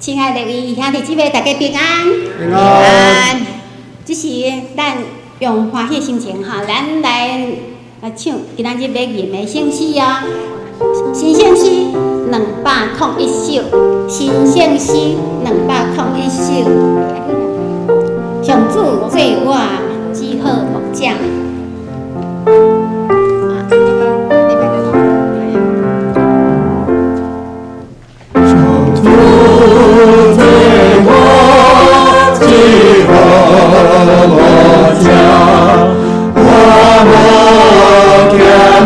親愛的位兄弟姊妹，大家平安。平安。這是咱用歡喜心情哈，咱來來唱今仔日欲吟的聖詩哦。新聖詩201首，新聖詩201首。上主做我至好牧者。上主做我至好牧者，我無欠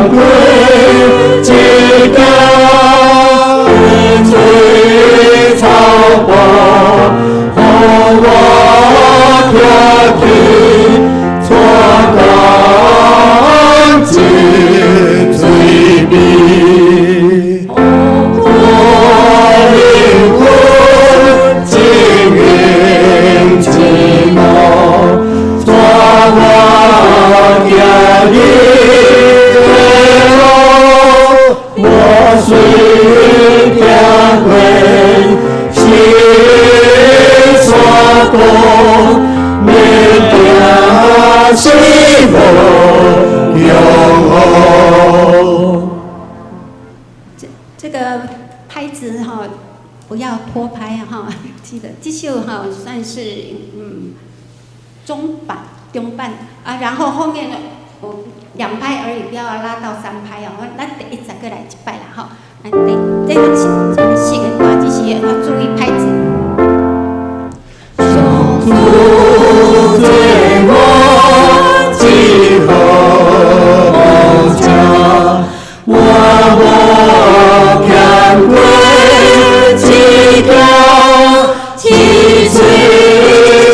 過一件，翠草坡，予我徛起，帶乾淨水邊。我靈魂晶瑩之路，帶我行義的路，我雖行過深山谷，免驚死無用。這個拍子哈，不要拖拍哈，記得這首哈算是中板中板啊，然後後面呢，我兩拍而已，不要拉到三拍哦。咱第一節閣來一擺啦吼，咱第這個是這個四個歌，只是要注意拍子。上主做我至好牧者，我無欠過一件，青翠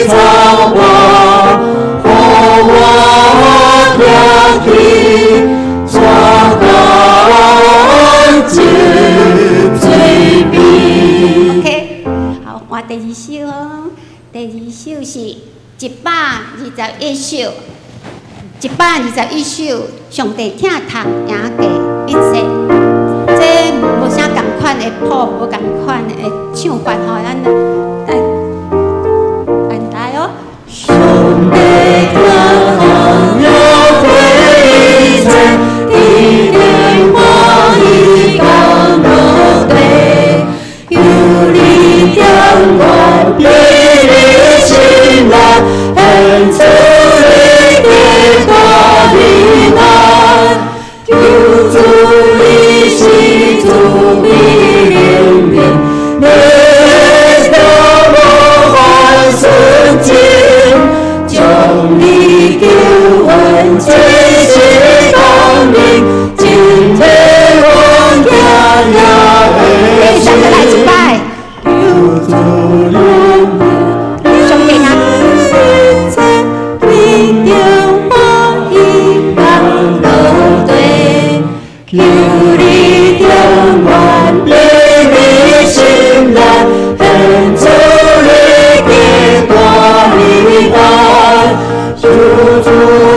草坡，予我徛起，帶乾淨水邊。 OK，好，換第二首哦。第二首是121首，121首，上帝疼痛贏過一切。這無啥仝款的譜，無仝款的唱法吼，咱來來來哦。上帝疼痛贏過一切，天頂歡喜降落地，求你點我比你心內，顯出你的大能。求主你是慈悲憐憫，你教我凡順境，將你救恩這是光明，真體我行耶第三個來一擺。求主憐憫。上帝啊，天頂歡喜降落地，求你點阮比你心內，顯出你的大能。求主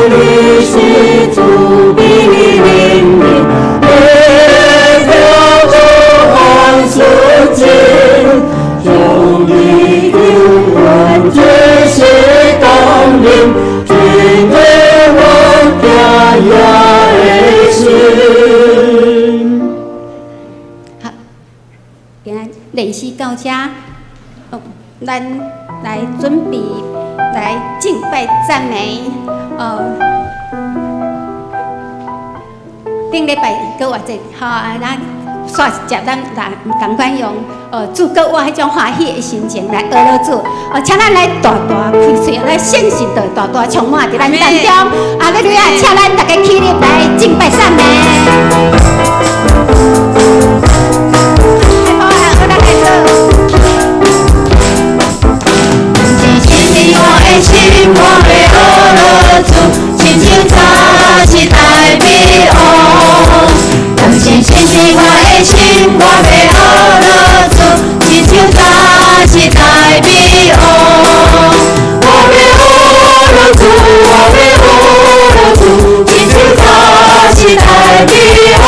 你是慈悲憐憫，你教我凡順境，將你救恩這是光明，真體我行耶的心。好，今仔練習到這，咱來準備來敬拜讚美。頂禮拜閣偌濟，吼啊，咱煞接咱來仝款用，主閣我彼種歡喜的心情來學落主，請咱來大大開喙，來聖神就大大充滿佇咱當中。啊，你啊，請咱大家起立來敬拜讚美。好啊，咱來做。深深我的心，我欲學落主，親像早時大衛王。深深我的心，我欲學落主，親像早時大衛王。我欲學落主，我欲學落主，親像早時大衛王。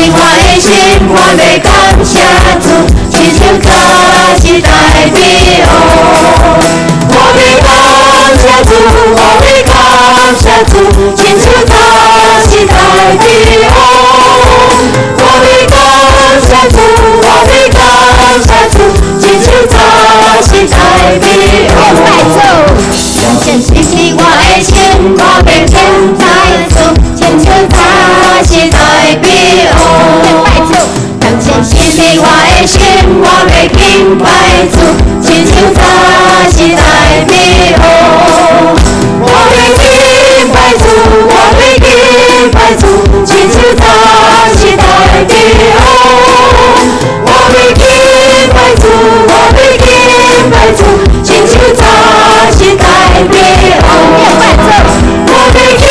我的心，我欲感謝主，親像早時大衛王。我欲感謝主，我欲感謝主，親像早時大衛王。我欲感謝主，我欲感謝主，親像早時大衛王。拜主，親像我的心，我欲敬拜主，親像早時大衛王。拜主，親像我的心，我欲敬拜主，親像早時大衛王。我欲敬拜主，我欲敬拜主，親像早時大衛王。我欲敬拜主，我欲敬拜主，親像早時大衛王。拜主，我欲敬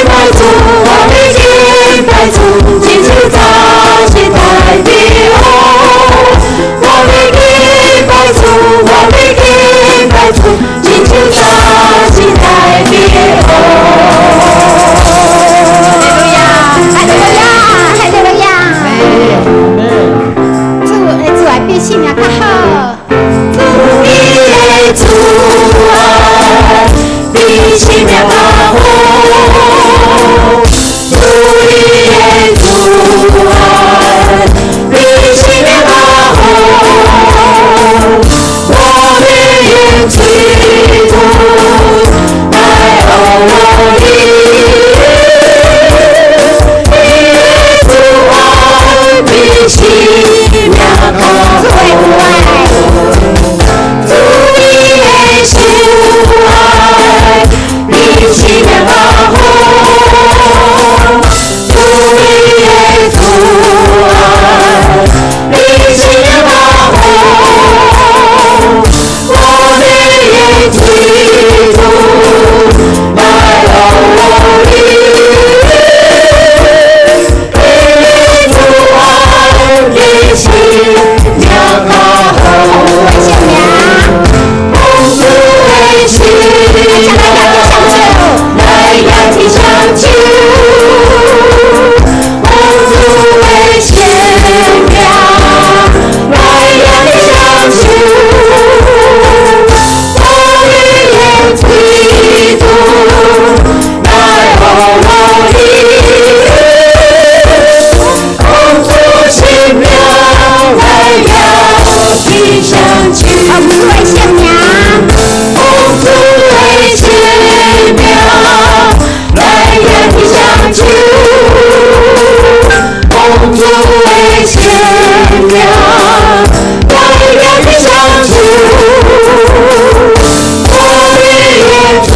拜主，我欲敬拜主，親像早時大衛王。我欲敬拜主，我欲敬拜主，親像早時大衛王。哈利路亞，哈利路亞，哈利路亞。主的主愛比性命較好。主你的主愛比性命較好，主你的主愛比性命較好，我欲用喙吐來呵咾你，你的主愛比性命較主的主愛，主你的慈愛比性命較好，主你的主愛比性命較好，我欲用喙吐來呵咾你，你的主愛比性命較好。主的聖名，奉主的聖名來舉起雙手，奉主的聖名來舉起雙手，我欲用喙吐來呵咾你，奉主聖名來舉起雙手。奉主的聖名，奉主的聖名來舉起雙手，奉主的聖名來舉起雙手，我欲用喙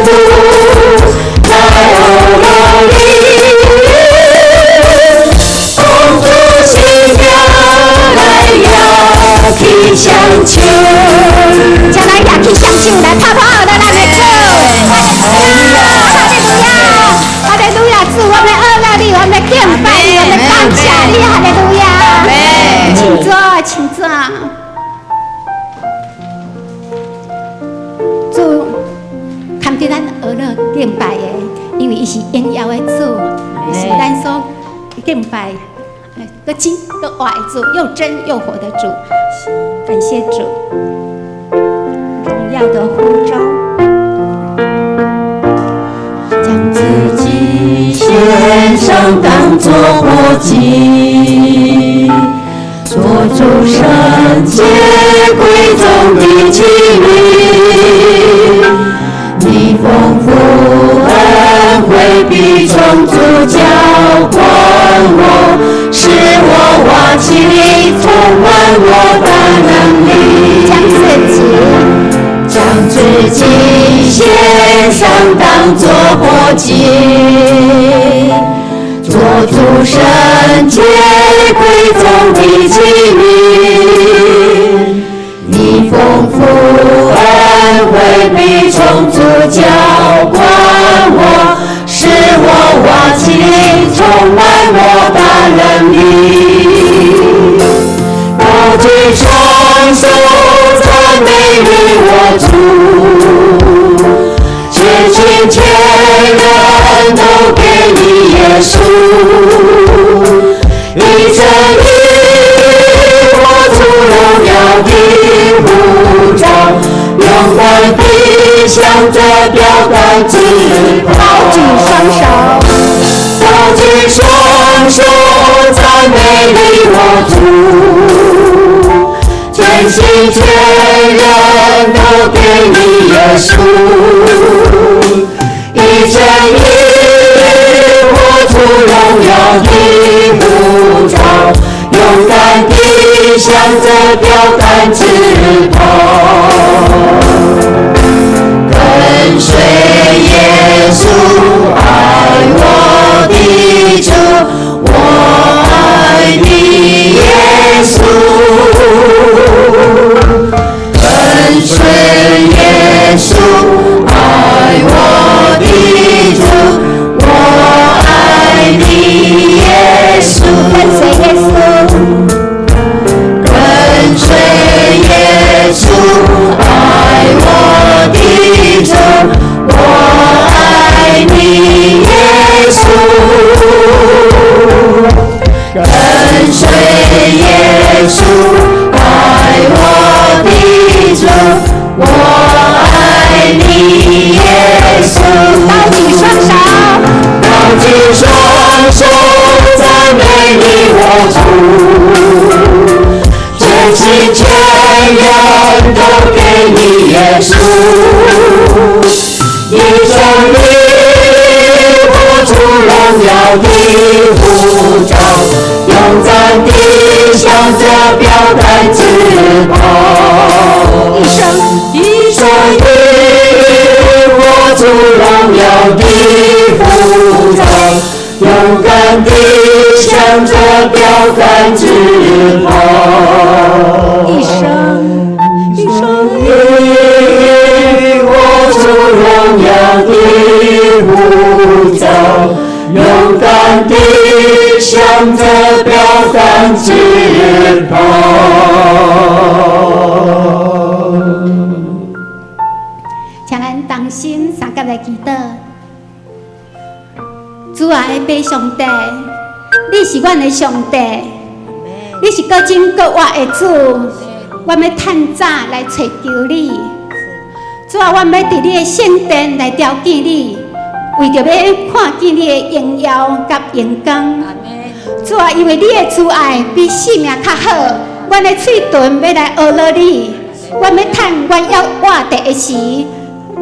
吐來呵咾你，奉主聖名來舉起雙手。將來舉起雙手來拍拍咱的主。哈利路亞，哈利路亞，主，我們愛你，我們敬拜你，我們感謝你，哈利路亞。請坐，請坐。主，堪得咱呵咾敬拜的，因為伊是榮耀的主，伊是咱所敬拜，閣真閣活的主，又真又活的主。感謝主，榮耀的呼召。將自己獻上，當作活祭，做主聖潔貴重的器皿。你豐富恩惠必充足澆灌我，使我瓦器裡充滿我的能力。將自己將自己獻上，當作活祭，做主聖潔貴重的器皿。你豐富恩惠必充足澆灌我，使我瓦器裡充滿我的能力。高舉雙手讚美與我主，全心全人都給你耶穌。一生一活出荣耀的呼召，勇敢地向着标杆直跑。高舉雙手，高舉雙手，讚美你我主，全心全人都給你耶穌，一生一意活出榮耀的呼召，勇敢地向着標杆直跑。跟隨耶穌愛我的主，我愛你耶穌。跟隨耶穌愛我的主，我愛你耶穌。跟隨耶穌，跟隨耶穌愛我的主，我愛你耶穌。跟隨耶穌愛我的主，我愛你耶穌。高舉雙手，高舉雙手，讚美你我主，全心全人都給你耶穌，一生一意活出榮耀的呼召，勇敢地向着標杆直跑。一生一生一意活出榮耀的呼召，勇敢地向着標杆直跑。一生一生一意活出榮耀的呼召，勇敢地向着標杆直跑。請咱同心相佮來祈禱。主啊，阿爸上帝，你是阮的上帝，你是閣真閣活的主，阮欲趁早來揣求你。主啊，阮欲佇你的聖殿來朝見你，為著欲看見你的榮耀佮榮光。主啊，因為你的慈愛比性命較好，阮的喙唇欲來阿羅你，阮欲趁阮猶活著的時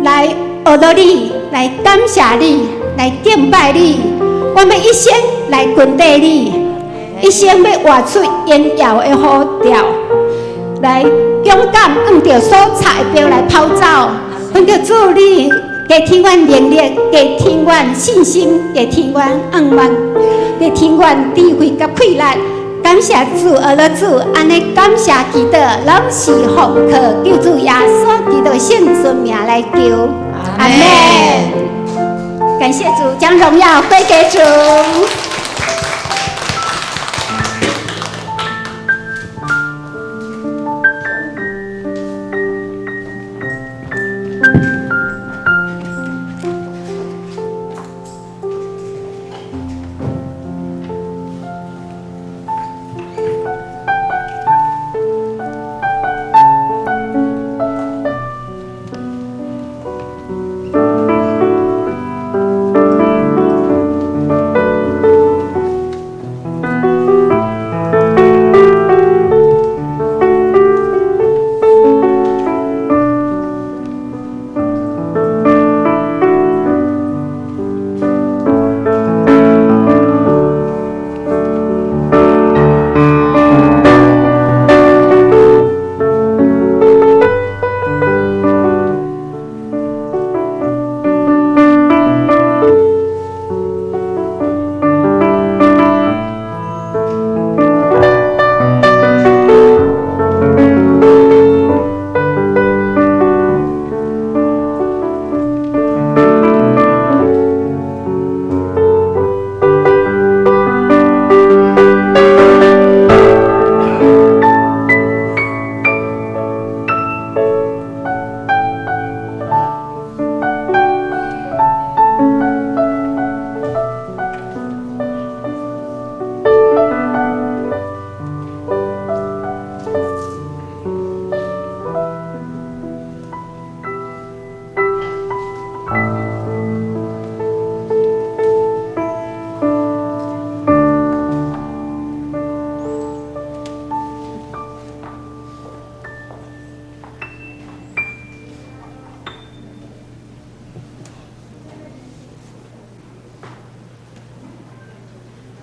來阿羅你，來感謝你，來敬拜你。阮欲一生來跟綴你，一生欲活出榮耀的呼召，來勇敢向著所插的標來跑走。懇求主你加添阮能力，加添阮信心，加添阮向望，加添阮智慧佮氣力。感謝主，阿羅主，按呢感謝祈禱，攏是奉靠救主耶穌基督聖尊名來求，阿們。感謝主，將榮耀歸給主。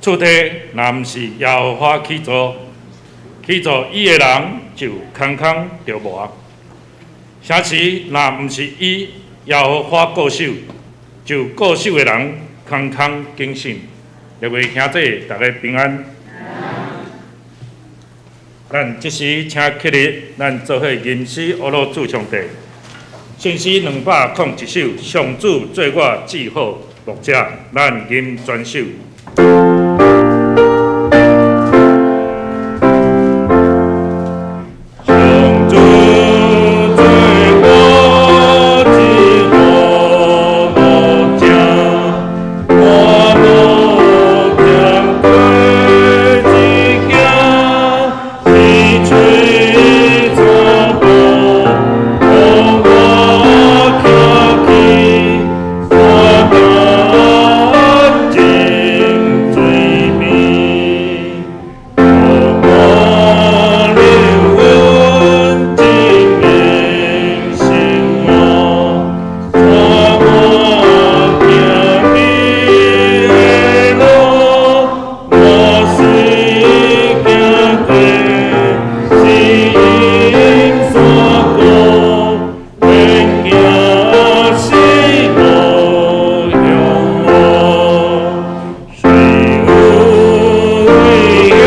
厝地若毋是耶和華起造，起造伊的人就空空著磨。城池若毋是以耶和華固守，就固守的人空空警醒。各位兄弟，大家平安。咱這時請起立，咱做伙吟詩阿羅主上帝。聖詩201首，上主做我至好牧者，咱吟全首。上主做我至好牧者，我無欠缺一件，是吹草埔，予我徛起，山安靜水邊，予我靈魂真明生活，帶我行義的路，我雖行過死蔭山谷，免驚死無向我，雖有危險，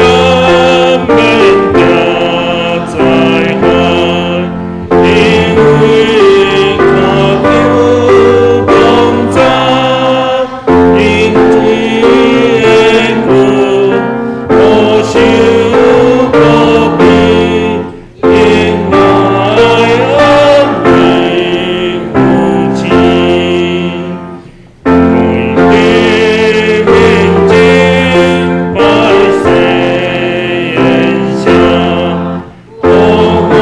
免驚災害，因為看求同在，因這的骨，無受可悲，因來安慰扶持。跪地面前拜誓言聲，予我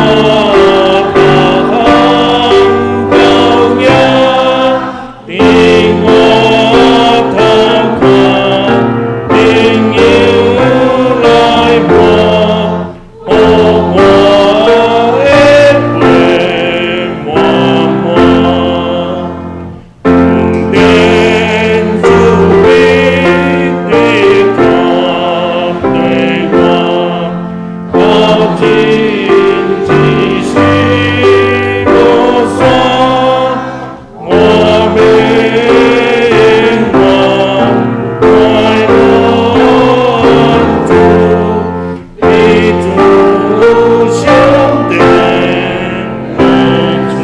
踏航高崖，伫我頭看，朋友來伴，予我的杯滿滿。恩典主必直看對我，到盡只是無散，我永遠快樂主，彼主上殿樂處。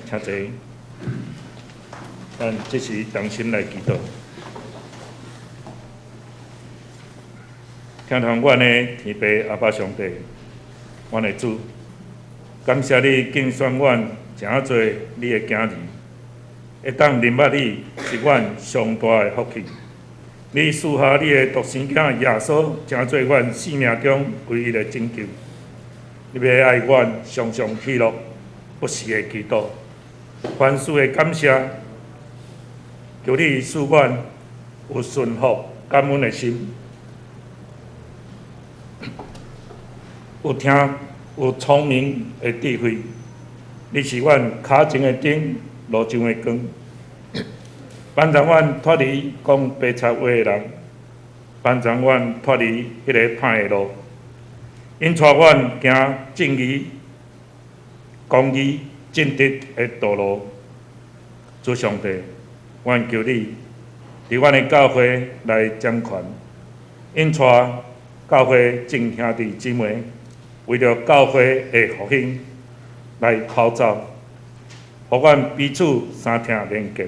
請坐。咱這時同心來祈禱。聽從阮的天父阿爸上帝，阮的主，感謝你揀選阮成做你的囝兒，會當認捌你是阮上大的福氣。你賜下你的獨生囝耶穌，成做阮生命中唯一的拯救。你欲愛阮常常喜樂，不時的祈禱，凡事的感謝，求你賜阮有順服感恩的心，有聽有聰明的智慧。你是阮跤前的燈，路上的光，幫助阮脫離講白賊話的人，幫助阮脫離彼个歹的路，引帶阮行正義、公義、正直的道路。主上帝，阮求你佇阮的教會來掌權，引帶教會眾兄弟姊妹，為著教會的復興來跑走，予阮彼此相疼連結，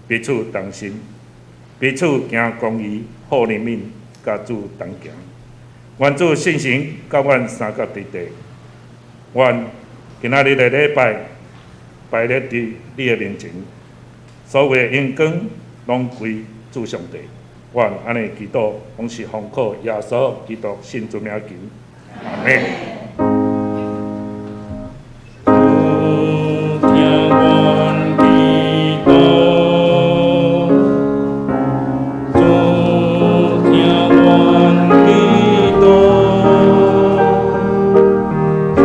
彼此同心，彼此行公義、好憐憫，佮主同行。願主聖神佮阮相佮佇地，願今仔日的禮拜擺列佇你的面前，所有的榮光攏歸主上帝。阮按呢祈禱，攏是奉靠耶穌基督聖主名求，阿們。主聽阮祈禱，主聽阮祈禱，主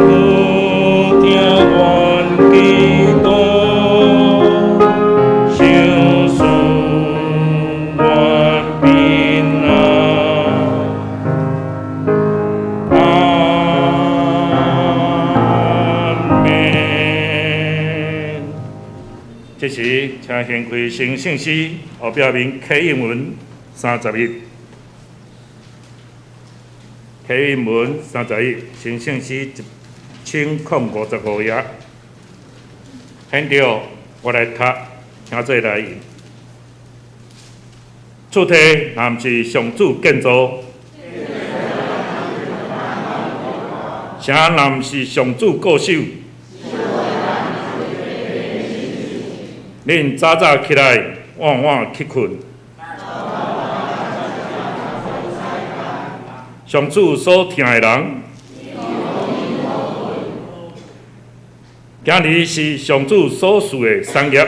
聽阮祈禱，相信请掀开成圣诗后壁面启应文31，启应文31，成圣诗1055页。现在我来读，请做来应。厝体若毋是上主建造，城若毋是上主固守，恁早早起来，晚晚去睏。上主所疼的人，囝儿是上主所赐的产业。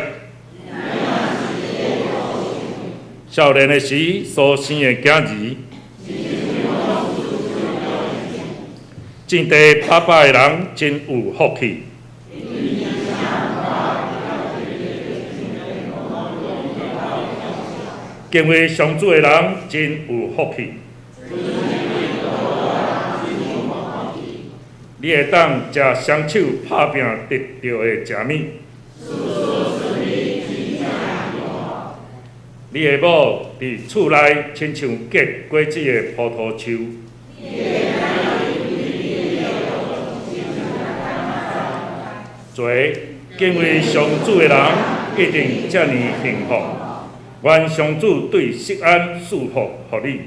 少年的时所生的囝儿，种地拍靶的人真有福气。敬畏上主的人真有福气。你會當食雙手拍拚得著的食物。你的某佇厝內親像結果子的葡萄樹。做敬畏上主的人一定遮爾幸福。願上主對錫安賜福予你。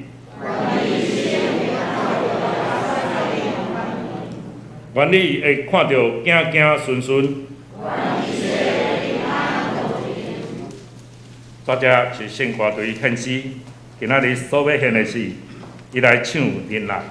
願你會看著子子孫孫。大家是聖歌隊獻詩，今仔日所欲獻的是，伊來唱忍耐。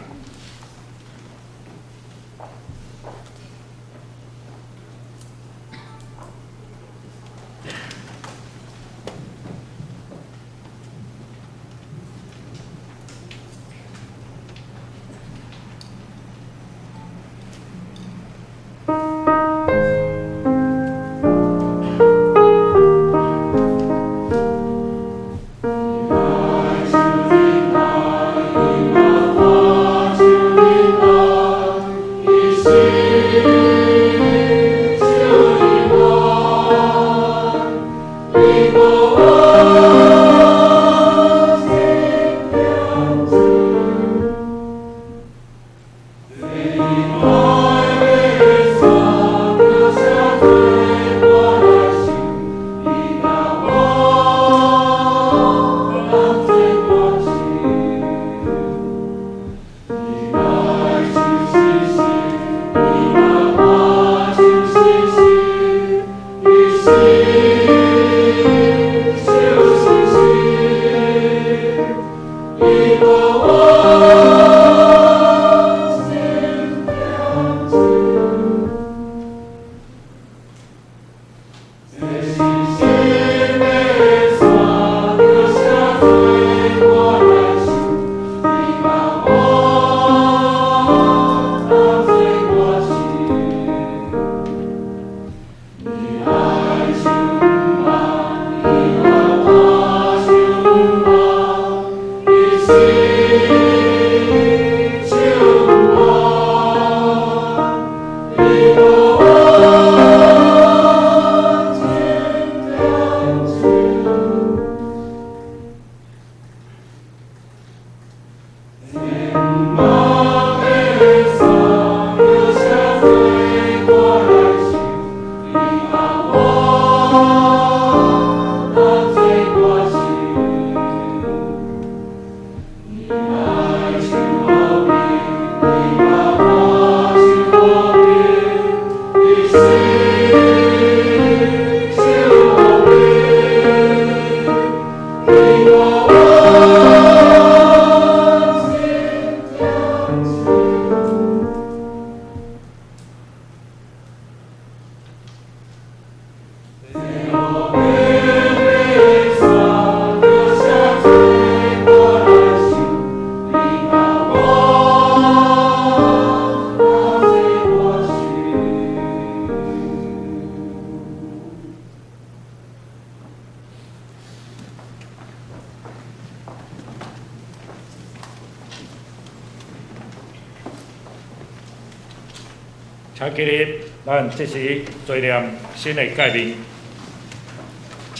請起立，咱這時做念新的誡命。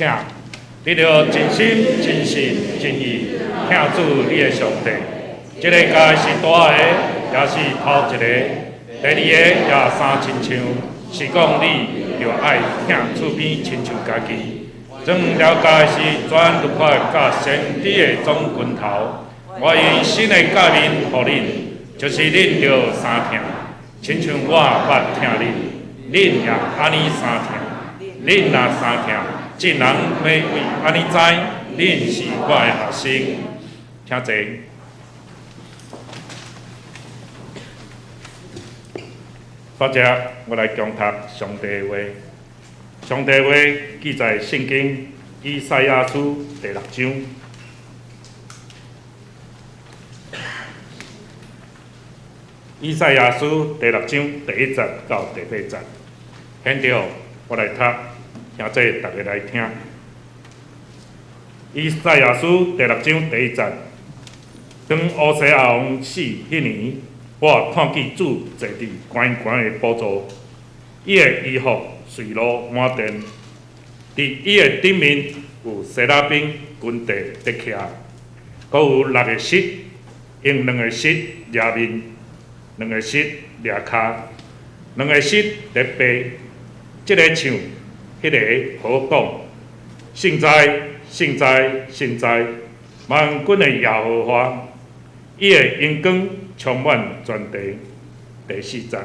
請，你著盡心、盡性、盡意疼主你的上帝。這个誡是大的，也是頭一个。第二个也相親像，是講你著愛疼厝邊親像家己。這兩條誡是全律法佮先知的總根頭。我用新的誡命予恁，就是恁著相疼，親像我捌疼恁，恁也按呢相疼。恁若相疼，眾人欲為按呢知，恁是我的學生。請坐。大家，我來恭讀上帝的話。上帝話記載聖經以賽亞書第六章。以賽亞書第六章第一節到第八節。現在我來讀，兄弟逐家來聽。以賽亞書第六章第一節：當烏西亞王死彼年，我看見主坐佇懸懸的寶座，伊的衣服隨露滿殿，佇伊的頂面有西拉賓群地佇徛，閣有六个翼，用兩个翼掠面，兩個翼掠跤，兩个翼佇飛。這个像彼个好講，聖哉，聖哉，聖哉，萬軍的耶和華，伊的榮光充滿全地。第四節，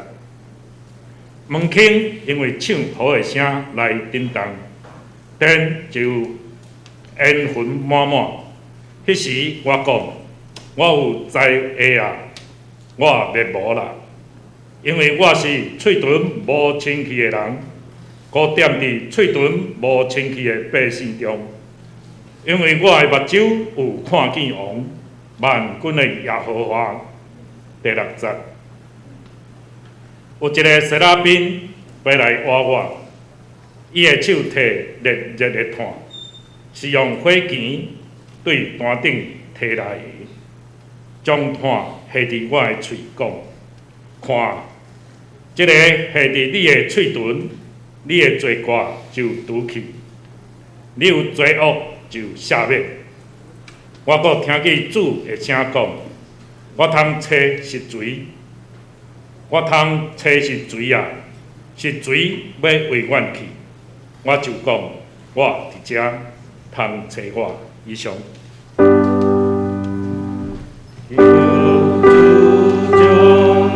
門檻因為唱號的聲來震動，殿就煙雲滿滿。彼時我講，我有災禍啊，我滅無啦，因為我是喙唇無清氣的人，孤踮佇喙唇無清氣的百姓中。因為我的目睭有看見王，萬軍的耶和華。第六節，有一个西拉賓飛來倚我，伊的手提熱熱的炭，是用火鉗對壇頂提來的，將炭下佇我的喙，講：看，這个下佇你的喙唇，你的罪過就除去，你有罪惡就赦免。我閣聽見主的聲講：我通揣是誰？我通揣是誰啊？是誰欲為阮去？我就講：我佇遮，通揣我。以上。求主將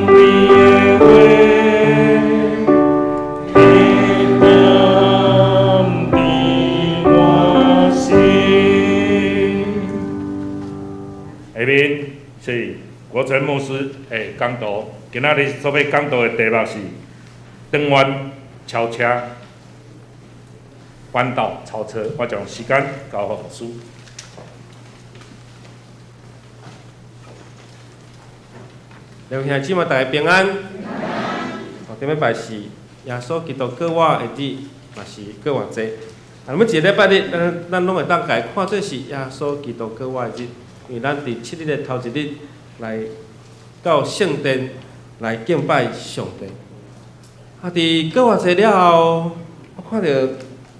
你的話提點佇我心。下面是國成牧師的講道，今仔日所欲講道的題目是轉彎超車，彎道超車。我將時間交予牧師。兩兄姊妹大家平安。哦，頂禮拜是耶穌基督復活的日，嘛是復活節。啊，每一个禮拜日，咱咱攏會當共伊看做是耶穌基督復活的日，因為咱佇七日的頭一日來到聖殿來敬拜上帝。啊，佇復活節了後，我看著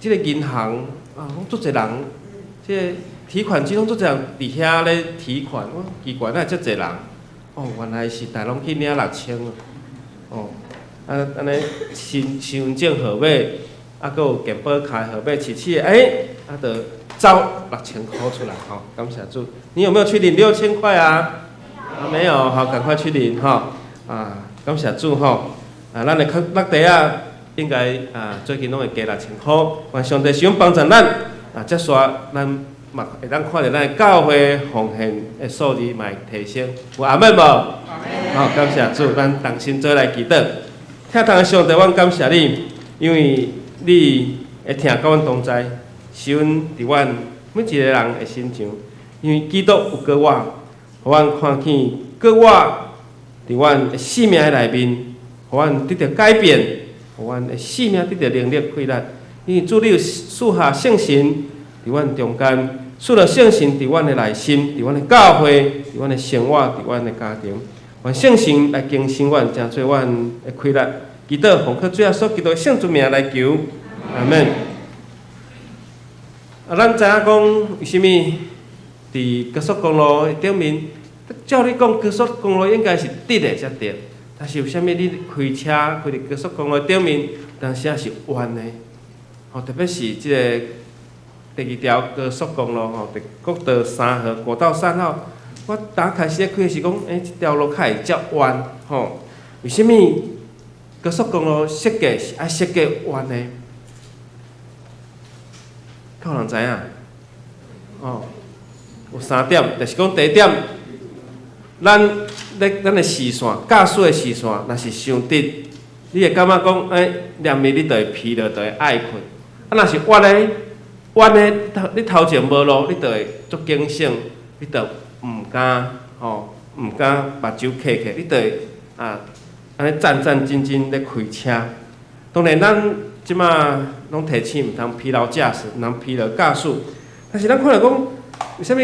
這个銀行啊，攏足濟人，這个提款機攏足濟人佇遐咧提款，我奇怪，哪會遮濟人？哦，原來是逐攏去領六千啊！哦，啊，按呢身身份證號碼，啊，閣有健保卡號碼，試試，欸，啊，就走六千箍出來吼，感謝主。你有沒有去領六千塊啊？啊，沒有，好，趕快去領吼。啊，感謝主吼。啊，咱的較落地仔應該啊，最近攏會加六千箍，願上帝使幫助咱。啊，這煞咱嘛會當看著咱的教會奉獻的數字嘛會提升，有阿們無？好，感謝主，咱同心做來祈禱。疼痛的上帝，阮感謝你，因為你的疼佮阮同在，使阮佇阮每一个人的身上，因為基督有過我，予阮看見過我佇阮的生命的內面，予阮得著改變，予阮的生命得著能力氣力。因為主你有賜下聖神佇阮中間，賜了聖神佇阮的內心，佇阮的教會，佇阮的生活，佇阮的家庭，願聖神來更新阮，成做阮的氣力。祈禱奉靠主耶穌基督的聖尊名來求，阿門。啊，咱知影講為啥物佇高速公路頂面，照理講高速公路應該是直的才對，但是為啥物你開車開佇高速公路頂面，當時是彎的？吼，特別是這个第二條高速公路吼，佇國道三號、國道三號，我剛開始咧開是講，欸，這條路較會遮彎吼？為啥物高速公路設計是愛設計彎的？敢有人知影？哦，有三點，就是講第一點，咱咧咱的視線，駕駛的視線，若是傷直，你會感覺講，欸，連面你就會疲勞，就會愛睏。啊，若是彎的，彎的，你頭前無路，你就會足警醒，你就毋敢吼，毋敢目睭瞌去，你就會啊，按呢戰戰兢兢咧開車。當然，咱這馬攏提醒毋通疲勞駕駛，毋通疲勞駕駛。但是咱看著講，為啥物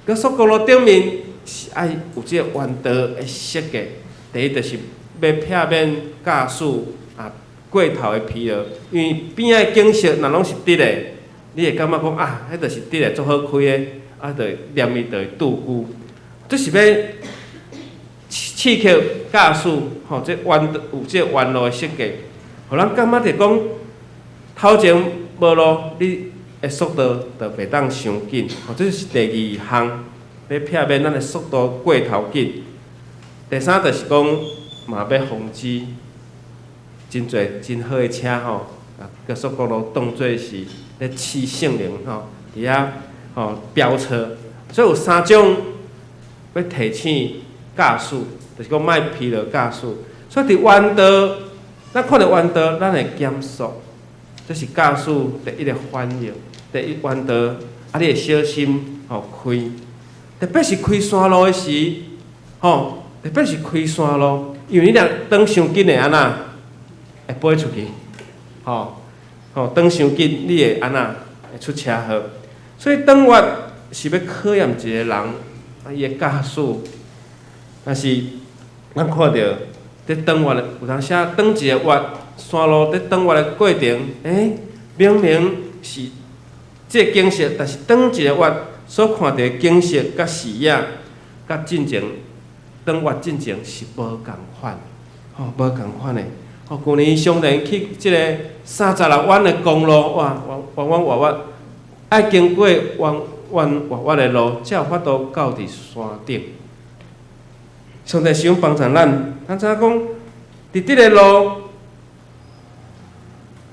高速公路頂面是愛有這个彎道的設計？第一就是欲避免駕駛啊過頭的疲勞，因為邊仔的景色若攏是直的，你會感覺講啊，彼就是直的，足好開的，啊，就會連伊就會拄久。這是欲刺激駕駛吼，這彎有這個彎路的設計，予咱感覺著講頭前無路，你的速度就袂當傷緊。吼，這是第二項，欲避免咱的速度過頭緊。第三就是講，嘛欲防止真濟真好的車吼，啊，高速公路當做是咧試性能吼，佇遐吼飆車。所以有三種欲提醒駕駛，就是講莫疲勞駕駛。所以佇彎道，咱看著彎道，咱會減速，這是駕駛第一个反應。第一彎道，啊，你會小心吼開，特別是開山路的時，吼，特別是開山路，因為你若轉傷緊會按怎？會飛出去，吼吼，轉傷緊，你會按怎？會出車禍。所以轉彎是欲考驗一个人，啊，伊的駕駛。但是咱看著佇轉彎的有當時轉一個彎，山路佇轉彎的過程，欸，明明是這个景色，但是轉一個彎所看著的景色佮視野，佮進前轉彎進前是無仝款，吼，無仝款的。吼，舊年上年去這个36彎的公路，哇，彎彎彎彎，愛經過彎彎彎彎的路，才有法度到佇山頂。上帝想幫助咱，咱知影講，佇這个路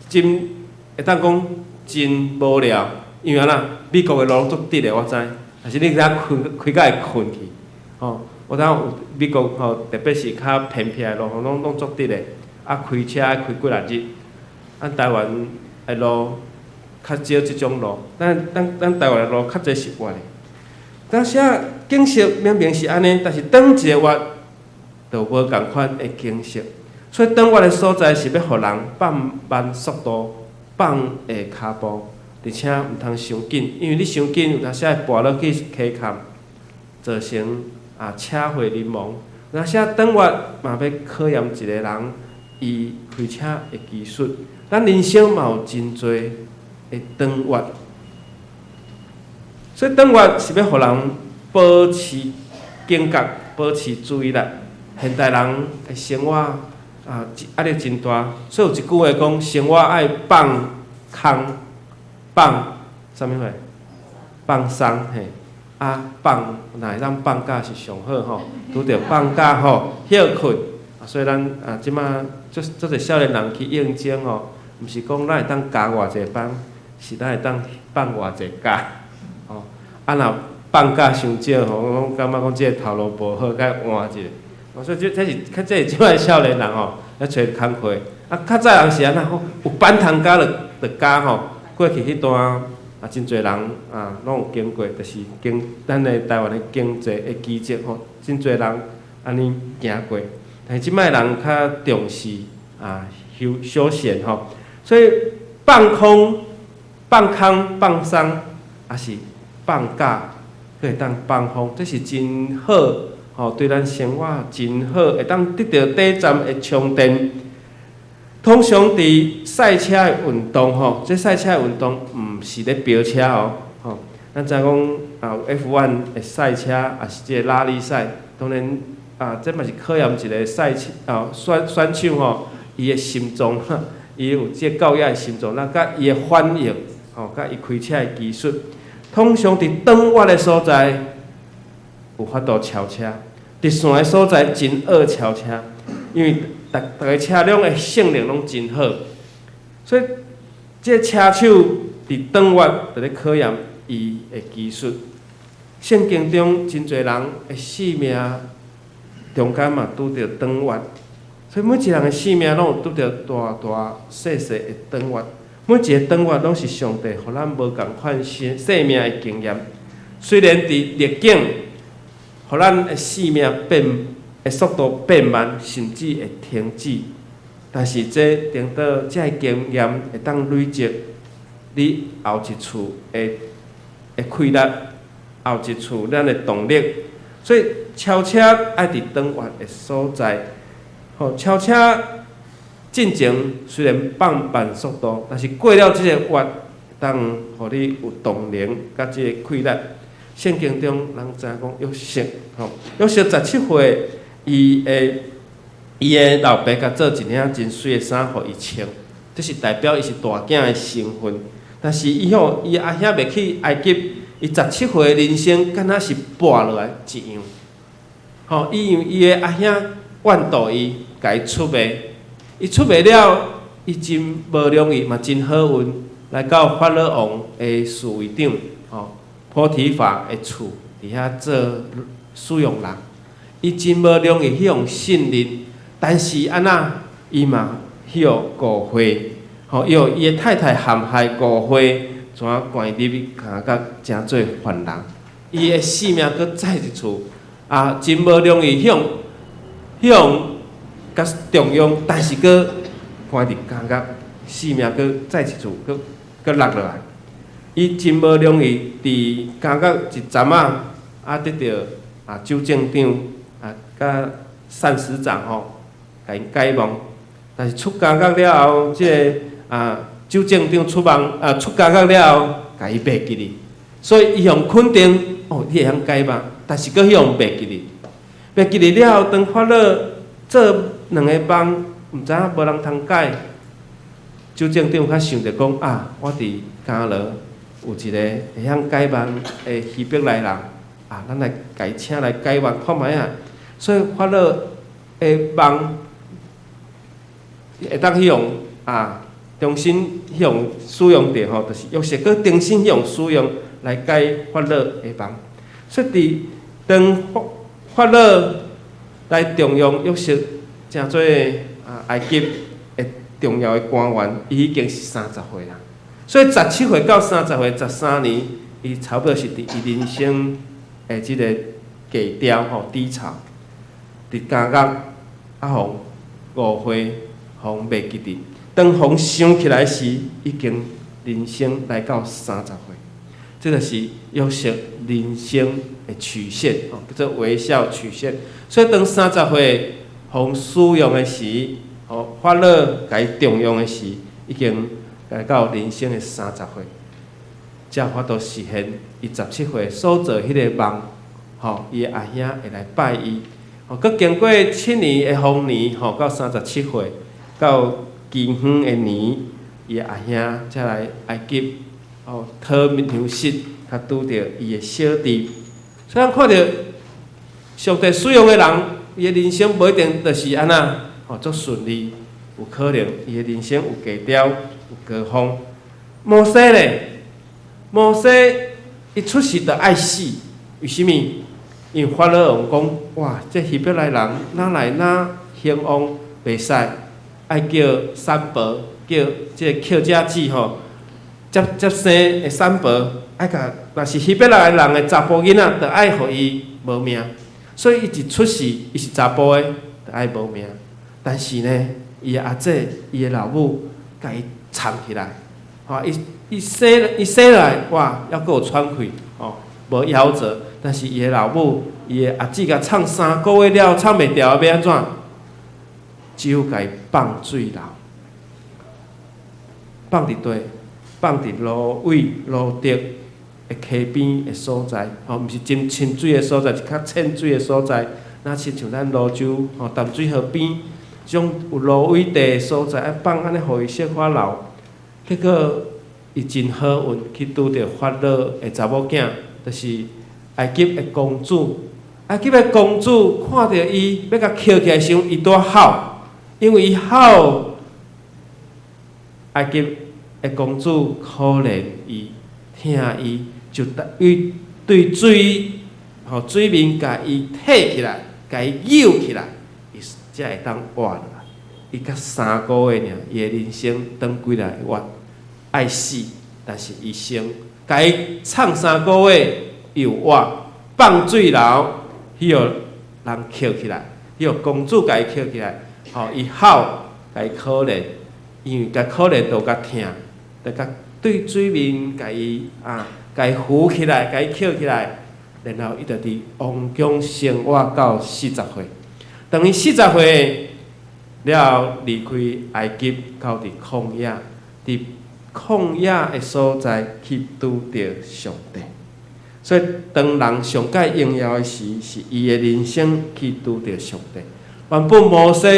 真會當講真無聊，因為按怎？美國的路攏足直的，我知，但是你遮睏開甲會睏去，吼，我知影有美國吼，特別是較偏僻的路吼，攏攏足直的，啊，開車愛開幾若日。咱台灣的路較少這種路，咱咱咱台灣的路較濟是彎的。當時啊，景色明明是按呢，但是轉一个彎就無仝款的景色。所以轉彎的所在是欲予人放慢速度，放下跤步，而且毋通傷緊，因為你傷緊有當時會跋落去溪坎，造成啊車禍人亡。有當時轉彎嘛欲考驗一個人伊開車的技術。咱人生嘛有真濟的轉彎。所以轉彎是欲予人保持警覺、保持注意力。現代人的生活啊，壓力真大，所以有一句話講：生活愛放空、放啥物貨？放鬆嘿，啊放，若會當放假是上好吼，拄著放假吼，歇睏。啊，所以咱啊，這馬足足濟少年人去應徵吼，毋是講咱會當加偌濟班，是咱會當放偌濟假。吼，啊若放假傷少吼，我攏感覺講這个頭路無好，該換一个。所以這這是較這是這擺少年人吼，咧揣工課。啊，較早人是按怎吼？有班通加就就加吼。過去彼段啊，真濟人啊，攏有經過，就是經咱的台灣的經濟的奇蹟吼，真濟人按呢行過。但是這擺人較重視啊休休閒吼，所以放空、放空、放鬆，抑是放假，閣會當放風，這是真好吼，對咱生活真好，會當得著短暫的充電。通常佇賽車的運動吼，這賽車的運動毋是咧飆車哦，吼。咱知影講啊，有 F1 的賽車，也是這个拉力賽，當然啊，這嘛是考驗一个賽車啊選手吼，伊的心臟，伊有這個高壓的心臟，那佮伊的反應，吼，佮伊開車的技術。通常佇轉彎的所在有法度超車，直線的所在真惡超車，因為逐逐个車輛的性能攏真好，所以這個車手佇轉彎就咧考驗伊的技術。聖經中真濟人的性命中間嘛拄著轉彎，所以每一個人的性命攏有拄著大大細細的轉彎。每一个轉彎攏是上帝予咱無仝款生命的經驗。雖然佇逆境，予咱的生命變的速度變慢，甚至會停止，但是這等到這个經驗會當累積，你後一次的的氣力，後一次咱的動力。所以超車愛佇轉彎的所在，吼，超車進前雖然放慢速度，但是過了這个彎，當予你有動能佮這个氣力。聖經中人知影講約瑟，吼，約瑟十七歲，伊的老爸共做一領真媠的衫予伊穿，這是代表伊是大囝的身份。但是伊吼，伊阿兄袂去埃及，伊十七歲的人生敢若是跋落來一樣。吼，伊因為伊的阿兄怨妒伊，共伊出賣。伊出賣了，伊真無容易，嘛真好運，來到法老王的侍衛長，吼，波提乏的厝，佇遐做使用人。伊真無容易去予信任，但是按怎，伊嘛去予誤會，吼，伊予伊的太太陷害誤會，怎關入去監獄，成做犯人。伊的性命閣再一次，啊，真無容易去予去予共重用，但是閣關佇監獄，性命閣再一次閣閣落落來。伊真無容易佇監獄一陣仔，啊，得著啊酒政長啊，佮膳食長吼，共𪜶解夢。但是出監獄了後，這个啊酒政長出夢啊出監獄了後，共伊袂記哩。所以伊予肯定，哦，你會曉解夢，但是閣予袂記哩。袂記哩了後，當法老做兩个夢，毋知影無人通解。酒政長較想著講啊，我佇監牢有一个會曉解夢的希伯來人，啊，咱來共伊請來解夢看覓仔。所以法老的夢會當去予啊，重新去予使用著吼，就是約瑟閣重新去予使用來解法老的夢。所以佇當法法老來重用約瑟，成做啊埃及的重要的官員，伊已經是三十歲啦。所以十七歲到三十歲，13年，伊差不多是佇伊人生的這个低潮吼低潮，佇監獄啊，予誤會，予袂記得。當予想起來時，已經人生來到三十歲。這就是約瑟人生的曲線，吼，叫做微笑曲線。所以當三十歲予使用的時，吼，法老共伊重用的時，已經來到人生的三十歲，才有法度實現伊十七歲所做彼個夢，吼，伊的阿兄會來拜伊。吼，閣經過7年的豐年，吼，到三十七歲，到饑荒的年，伊的阿兄才來埃及，吼，討糧食，較拄著伊的小弟。所以咱看著上帝使用的人，伊的人生無一定就是按怎，吼，足順利，有可能伊的人生有低潮，有高峰。摩西咧，摩西伊出世就愛死，為啥物？因為法老王講：哇，這希伯來人哪來哪興旺，袂使，愛叫產婆，叫這个抾者子吼，接接生的產婆，愛共，若是希伯來人的查埔囡仔，就愛予伊無命。所以伊一出世，伊是查埔的，就愛無命。但是呢，伊的阿姊、伊的老母，共伊藏起來，吼，伊生來，哇，猶閣有喘氣，吼，無夭折。但是伊的老母、伊的阿姊共藏3個月了，藏袂牢，欲按怎？只有共伊放水流。放佇佗，放佇蘆葦、蘆竹的溪邊的所在，吼，毋是真深水的所在，是較淺水的所在。若親像咱蘆洲吼淡水河邊，這種有蘆葦地的所在，愛放按呢，予伊小可老。結果伊真好運去拄著法老的查某囝，就是埃及的公主。埃及的公主看著伊欲共抾起來時，伊拄吼，因為伊吼，埃及的公主可憐伊，疼伊，就對對水吼水面共伊提起來，共伊搝起來，伊才會當活落來。伊才3個月爾，伊的人生轉幾來月愛死，但是伊先共伊藏3個月，又活，放水流，彼予人抾起來，彼予公主共伊抾起來，吼，伊吼，共伊可憐，因為共可憐就較疼，就共對水面共伊啊，共伊扶起來，共伊抾起來，然後伊就佇王宮生活到四十歲。當伊四十歲了後，離開埃及到佇曠野，佇曠野的所在去拄著上帝。所以，當人上蓋榮耀的時，是伊的人生去拄著上帝。原本摩西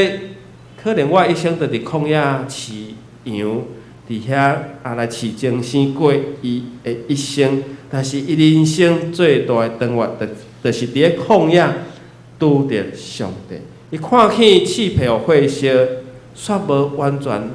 可能我一生就佇曠野飼羊，佇遐啊來飼精牲過伊的一生。但是伊人生最大的轉捩，就是佇咧曠野拄著上帝。伊看見刺皮予火燒，煞無完全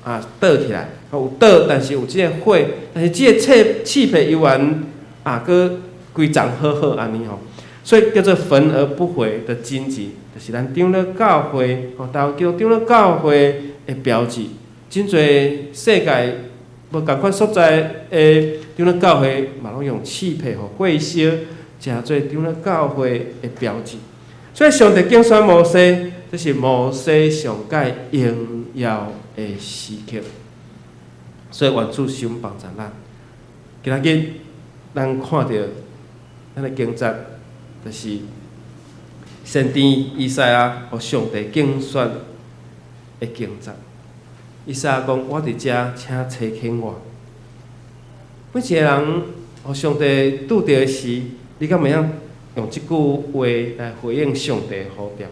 啊倒起來，有倒，但是有這个火，但是這个刺皮猶原啊，閣規叢好好按呢吼，所以叫做焚而不毀的荊棘，就是咱長老教會吼，台灣基督長老教會的標誌。真濟世界無仝款所在的長老教會嘛，攏用刺皮予火燒，成做長老教會的標誌。所以上帝揀選摩西，這是摩西上蓋榮耀的時刻。所以願主相幫助咱。今仔日咱看著咱的經節，就是先知以賽亞予上帝揀選的經節。以賽亞講：我佇遮，請差遣我。每一个人予上帝拄著的時，你敢會曉用這句話來回應上帝的呼召？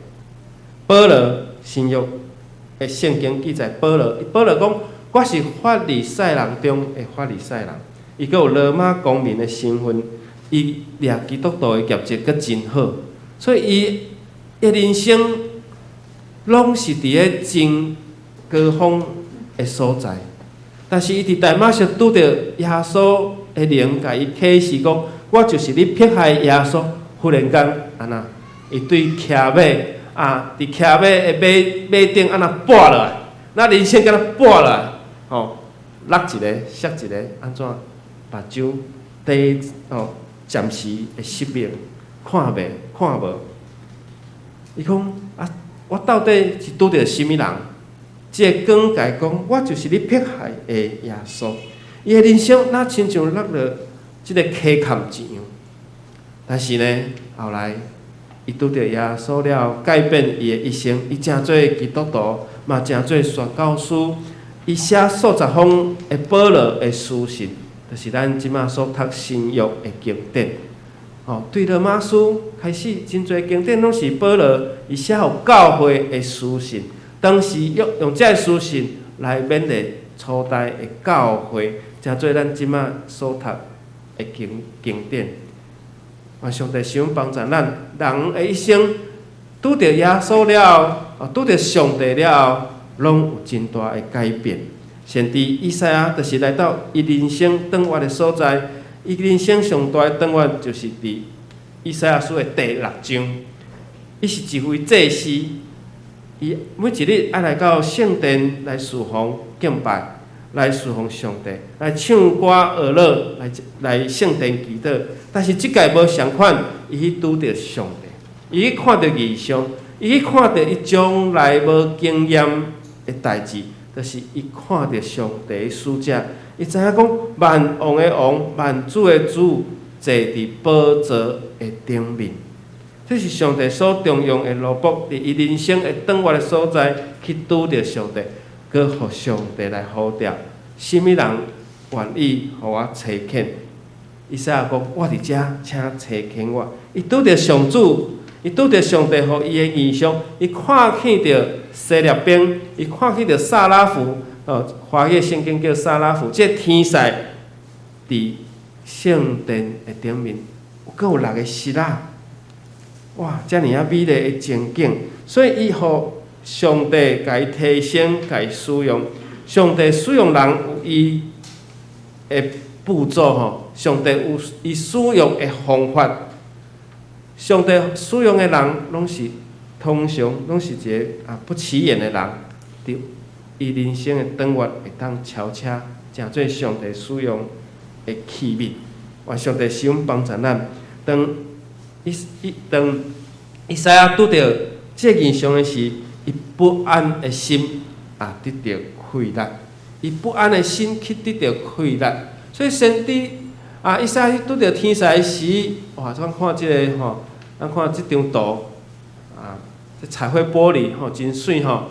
保羅新約的聖經記載，保羅保羅講：我是法利賽人中的法利賽人。伊閣有羅馬公民的身份，伊掠基督徒的業績閣真好，所以伊的人生攏是佇咧真高峰的所在。但是伊佇大馬色拄著耶穌的靈，共伊啟示講：我就是你迫害的耶穌。忽然間，按怎？伊對騎馬啊，佇騎馬的馬馬頂按怎跋落來？那人生敢若跋落來，吼，落一个，摔一个，按怎？目睭短哦，暫時會失明，看袂看無。伊講啊，我到底是拄著啥物人？這个光共伊講，我就是你迫害的耶穌。伊的人生若親像落落這个溪坎一樣。但是呢，後來伊拄著耶穌了，改變伊的一生。伊成做基督徒，嘛成做宣教師。伊寫數十封的保羅的書信，就是咱這馬所讀新約的經典。吼，對羅馬書開始，真濟經典攏是保羅伊寫予教會的書信。當時用用這个書信來勉勵初代的教會，成做咱這馬所讀的經經典。願上帝賞幫助咱，人的一生拄著耶穌了後，拄著上帝了後，攏有真大的改變。先知以賽亞就是來到伊人生轉捩的所在，伊人生上大的轉捩就是佇以賽亞書的第六章。伊是一位祭司，伊每一日愛來到聖殿來侍奉敬拜，來侍奉上帝，來唱歌學樂，來來聖殿祈禱。但是這屆無仝款，伊去拄著上帝，伊去看著異象，伊去看著伊從來無經驗的代誌，就是伊看著上帝使者，伊知影講萬王的王，萬主的主，坐佇寶座的頂面。這是上帝所重用的奴僕，佇伊人生的轉捩的所在去拄著上帝，閣予上帝來呼召，啥物人願意予我差遣？以賽亞講：我佇遮，請差遣我。伊拄著上主，伊拄著上帝予伊的異象，伊看見著西列兵，伊看見著撒拉弗，哦，華語聖經叫撒拉弗，這個天使佇聖殿的頂面，閣有六个翼仔，哇！遮爾仔美麗的情景，所以伊予上帝共伊提升，共伊使用。上帝使用人有伊的步驟吼，上帝有伊使用的方法。上帝使用的人，攏是通常攏是一个啊不起眼的人，佇伊人生的長月會當超車，成做上帝使用的器皿。願上帝賜恩幫助咱。當以以當以賽亞拄著這個異象的時，伊不安的心啊得著氣力，伊不安的心去得著氣力。所以先知啊，以賽亞拄著天使時，哇！咱看這个吼，咱看這張圖啊，這彩繪玻璃吼，真媠吼。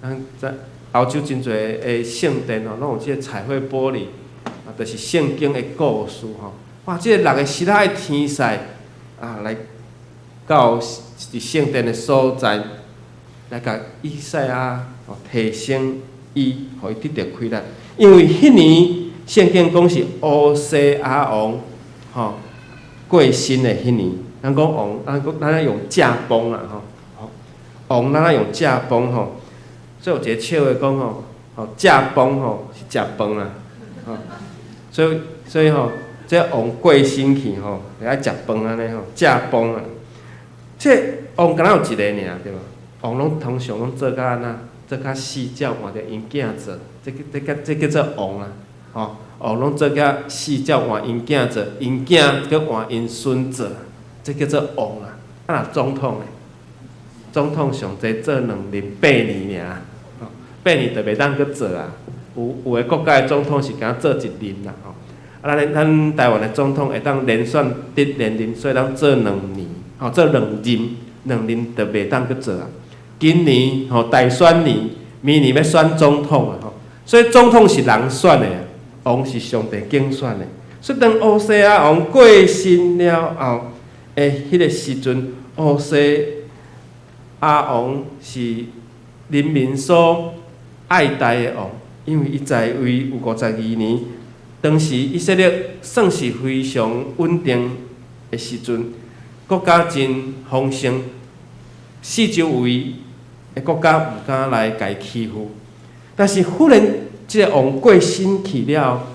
咱在歐洲真濟的聖殿吼，攏有這个彩繪玻璃，啊，就是聖經的故事吼。哇！這个六个翼仔的天使啊，來到佇聖殿的所在，來共以賽亞哦提醒伊，予伊得著氣力。因為彼年聖經講是烏西亞王吼過身的彼年。咱講王，咱講咱愛用駕崩啦吼，王咱愛用駕崩吼。所以有一個笑話講吼，吼駕崩吼是食飯啦，吼，所以吼，這王過身去吼，就愛食飯按呢吼，駕崩啊。這王敢若有一个爾對無？王攏通常攏做甲按怎？做較死才換著𪜶囝做，這叫做王啊，吼，王攏做甲死才換𪜶囝做，𪜶囝閣換𪜶孫做，這叫做王啊。啊，若總統呢？總統上濟做兩任八年爾，八年就袂當閣做啊。有的國家的總統是敢做一任啦，吼。啊，咱台灣的總統會當連選得連任，所以當做兩年，吼，做兩任，兩任就袂當閣做啊。今年吼大選年，明年欲選總統啊，吼，所以總統是人選的，王是上帝揀選的。所以當烏西亞王過身了後的彼个時陣，烏西亞王是人民所愛戴的王，因為伊在位有52年，當時以色列算是非常穩定的時陣，國家真豐盛，四周圍的國家毋敢來共伊欺負。但是忽然這个王過身去了，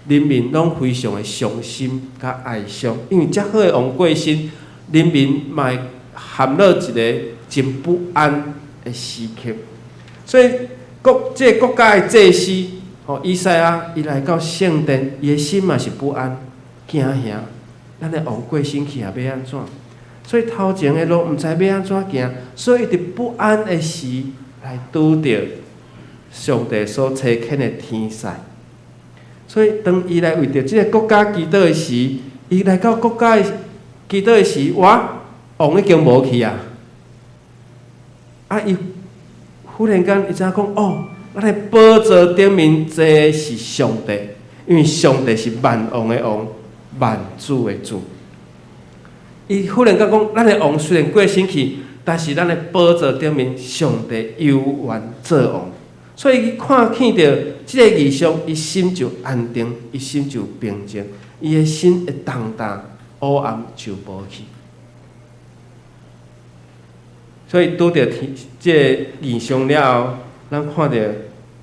人民攏非常的傷心佮哀傷，因為遮好的王過身，人民嘛會陷落一个真不安的時刻。所以國這个國家的祭司吼以賽亞，伊來到聖殿，伊的心嘛是不安、驚嚇。咱的王過身去啊，欲按怎？所以頭前的路毋知欲按怎行，所以伊佇不安的時來拄著上帝所差遣的天使。所以當伊來為著這个國家祈禱的時，伊來到國家的祈禱的時，哇，王已經無去啊！啊，伊忽然間伊知影講，哦，咱的寶座頂面坐的是上帝，因為上帝是萬王的王，萬主的主。伊忽然間講，咱的王雖然過身去，但是咱的寶座頂面上帝猶原做王。所以伊看見著這个異象，伊心就安定，伊心就平靜，伊的心的重擔烏暗就無去。所以拄著天這个異象了後，咱看著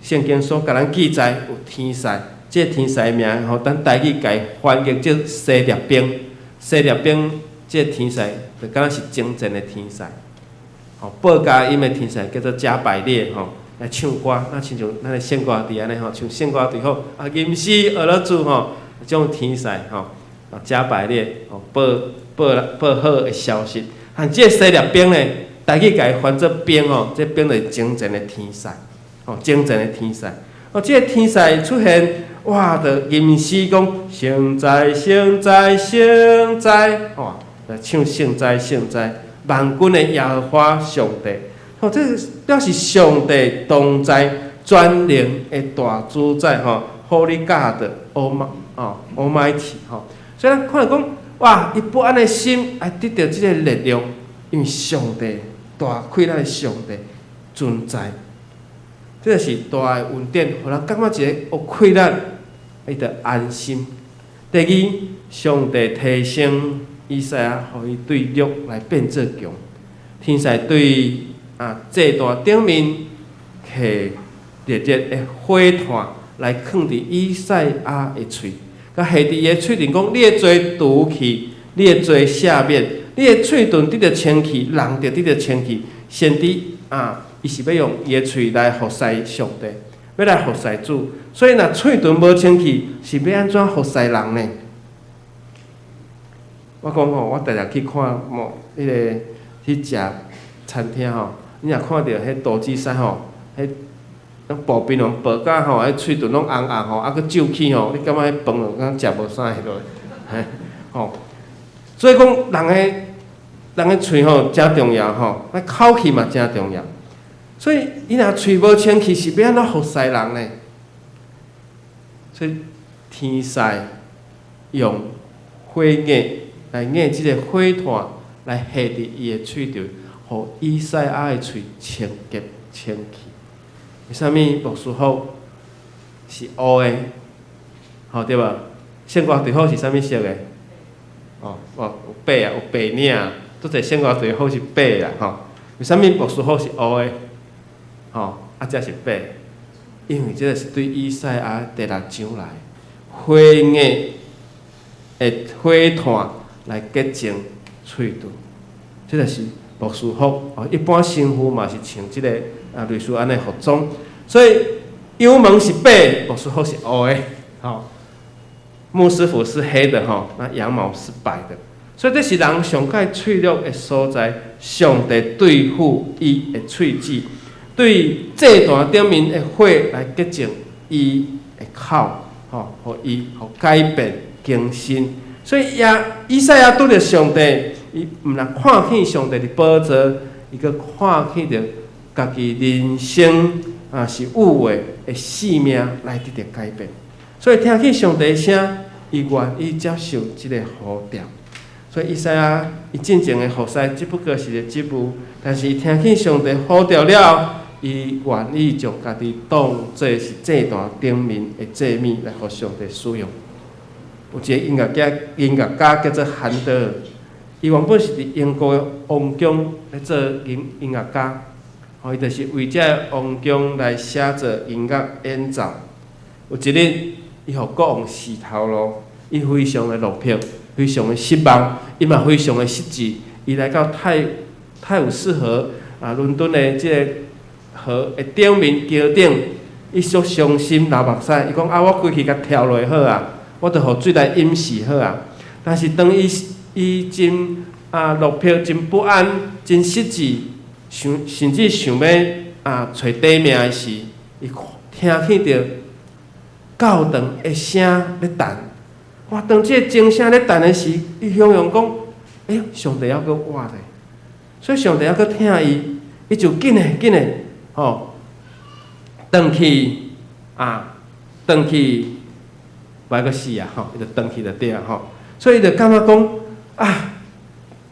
聖經所共咱記載有天使，這個天使名吼，咱台語共伊翻譯做西列兵，西列兵這個天使就敢若是征戰的天使，吼，報佳音的天使叫做加百列，吼，來唱歌，那親像咱的聖歌隊按呢吼，唱聖歌隊好，啊，吟詩學了主吼，這種天使吼，啊，加百列吼，報好的消息。但這個西列兵呢，台語共伊翻做兵吼，這兵就是征戰的天使，吼，征戰的天使。哦，這個天使出現，哇，就吟詩講，聖哉，聖哉，聖哉，哇，來唱聖哉，聖哉，萬軍的耶和華上帝。哦，這表示上帝同在，全能的大主宰吼， Holy God Almighty 吼。所以咱看著講，哇！伊不安的心愛得著這个力量，因為上帝大氣力的上帝存在，這个是大的恩典，予人感覺一個有氣力，伊就安心。第二，上帝提升以賽亞，予伊對鹿來變做強。天使對祭壇頂面提熱熱的火炭來囥佇以賽亞的喙，共下佇伊的喙唇講：你的罪除去，你的罪赦免，你的喙唇得著清氣，人就得著清氣。先知啊，伊是欲用伊的喙來服侍上帝，欲來服侍主。所以若喙唇無清氣，是欲按怎服侍人呢？我講吼，我定定去看某彼个去食餐廳吼，你若看著彼廚師吼，彼攏薄冰攏薄甲吼，彼喙唇攏紅紅吼，啊閣皺起吼，你感覺彼飯就敢食無啥會落，嘿，吼。所以講，人的喙吼誠重要吼，那口氣嘛誠重要。所以伊若喙無清氣，是欲按怎服侍人呢？所以天使用火壓來壓這个火炭來下佇伊的喙唇，予以賽亞的喙清潔清氣。為啥物牧師服是烏的？吼對無？聖歌隊服是啥物色的？哦，哦，有白啊，有白領，足濟聖歌隊服是白啦，吼。為啥物牧師服是烏的？吼，啊，這是白，因為這个是對以賽亞第六章來火壓的火炭來潔淨喙唇，這个是牧師服。哦，一般神父嘛是穿這个類似按呢服裝，所以羊毛是白，牧師服是烏的，吼。牧師服是黑的，吼，那羊毛是白的，所以這是人上蓋脆弱的所在。上帝對付伊的喙舌，對祭壇頂面的火來潔淨伊的口，吼，予伊予改變更新。所以耶以賽亞拄著上帝，伊毋但看見上帝佇寶座，伊閣看見著家己人生是有的的性命來得著改變。所以聽見上帝聲，伊願意接受這个呼召。所以以賽亞伊進前的服侍只不過是個職務，但是伊聽見上帝呼召了後，伊願意將家己當做是祭壇頂面的祭物來予上帝使用。有一個音樂家叫做韓德爾，伊原本是佇英國的王宮咧做音樂家，吼，伊就是為這个王宮來寫作音樂演奏。有一日，伊予國王死頭路，伊非常的落魄，非常的失望，伊嘛非常的失志。伊來到泰晤士河倫敦的這个河的頂面橋頂，伊足傷心流目屎。伊講啊，我規氣共跳落好啊，我就予水來淹死好啊。但是當伊真落魄、真不安、真失志，想甚至想欲揣短命的時，伊聽見著教堂的聲咧彈。哇！當這个鐘聲咧彈的時，伊雄雄講：欸，上帝猶閣活咧！所以上帝猶閣疼伊，伊就緊的緊的吼，轉去啊，轉去，無愛閣死啊！吼，伊就轉去就對啊！吼，所以伊就感覺講啊，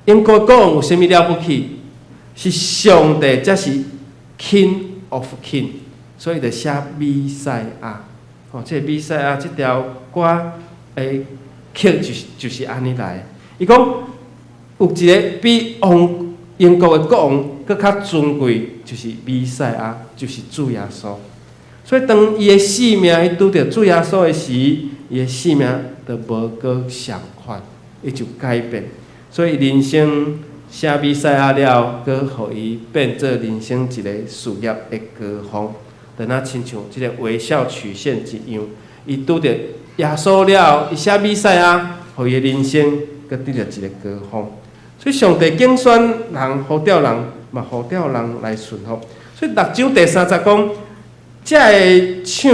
英國國王有啥物了不起？是上帝才是 King of King，所以就寫彌賽亞。吼，這个彌賽亞這條歌的曲就是按呢來。伊講有一个比王英國的國王閣較尊貴，就是彌賽亞，就是主耶穌。所以當伊的性命去拄著主耶穌的時，伊的性命就無閣相仝，伊就改變。所以人生寫彌賽亞了後，閣予伊變做人生一个事業的高峰，就若親像這个微笑曲線一樣。伊拄著耶穌了後，伊寫彌賽亞，予伊的人生閣得著一个高峰。所以上帝揀選人，呼召人，嘛呼召人來順服。所以六章第三節講，這會唱，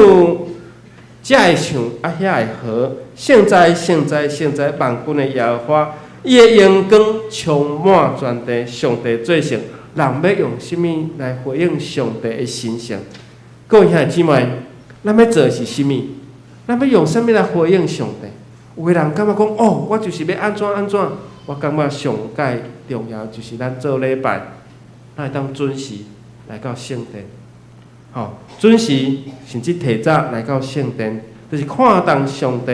這會唱，啊，遐會和，聖哉，聖哉，聖哉，萬軍的耶和華，伊的榮光充滿全地，上帝做聖，人欲用啥物來回應上帝的神聖？各位兄弟姊妹，咱欲做的是啥物？咱欲用啥物來回應上帝？有的人感覺講，哦，我就是欲按怎按怎，我感覺上蓋重要就是咱做禮拜，咱會當準時來到聖殿，吼，準時甚至提早來到聖殿，就是看重上帝，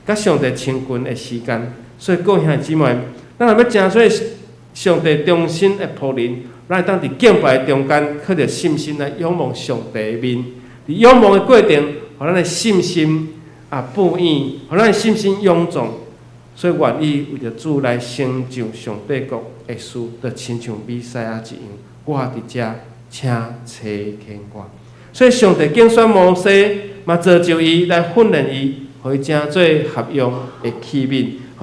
佮上帝親近的時間。所以各位兄弟姊妹，咱若欲成做上帝忠心的僕人，咱會當佇敬拜中間，靠著信心來仰望上帝的面。佇仰望的過程，予咱的信心啊富養，予咱的信心勇壯，所以願意為著主來成就上帝國的事，就親像彌賽亞一樣，我佇遮，請差遣我。所以上帝揀選摩西，嘛造就伊來訓練伊，予伊成做合用的器皿，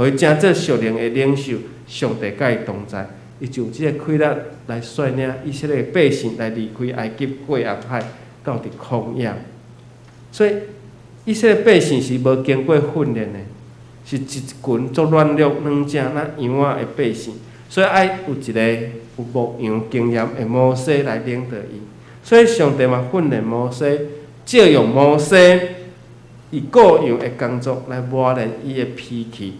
予伊成做屬靈的領袖。上帝佮伊同在，伊就有這个氣力來率領以色列百姓來離開埃及，過紅海，到佇曠野。所以以色列百姓是無經過訓練的，是一群足軟弱軟正若羊仔的百姓，所以愛有一個有牧羊經驗的摩西來領導𪜶。所以上帝嘛訓練摩西，借用摩西伊顧羊的工作來磨練伊的脾氣、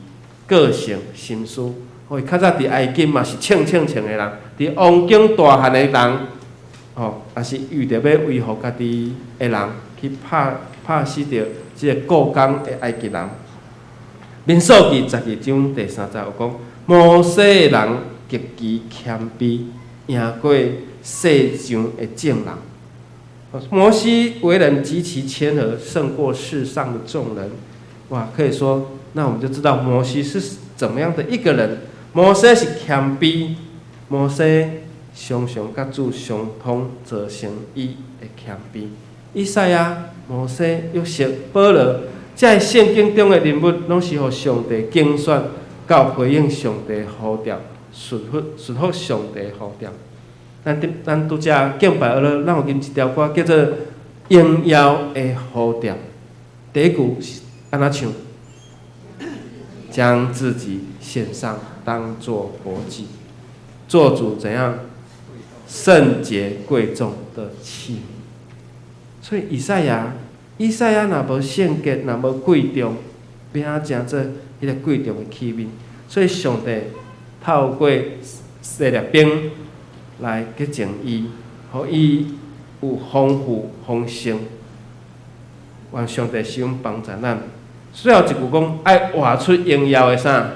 個性、心思。予伊較早佇埃及嘛是衝衝衝的人，佇王宮大漢的人，吼，也是為著欲維護家己的人，去拍拍死著這个僱工的埃及人。民數記12章第3節有講，摩西的人極其謙卑，贏過世上的眾人。摩西為人極其謙和，勝過世上的眾人。哇，可以說，那我們就知道摩西是怎麼樣的一個人。摩西是謙卑，摩西常常佮主相通，造成伊的謙卑。以賽亞、摩西、約瑟、保羅，這个聖經中的人物，攏是予上帝揀選，到回應上帝呼召，順服順服上帝呼召。咱佇咱拄才敬拜完了，咱有吟一條歌，叫做《榮耀的呼召》。第一句是按怎唱？將自己獻上，當作活祭，做主怎樣聖潔貴重的器皿。所以以賽亞，以賽亞若無聖潔，若無貴重，欲按怎成做彼个貴重的器皿？所以上帝透過設立兵來潔淨伊，予伊有豐富豐盛。願上帝使用幫助咱。最後一句講，愛活出榮耀的啥？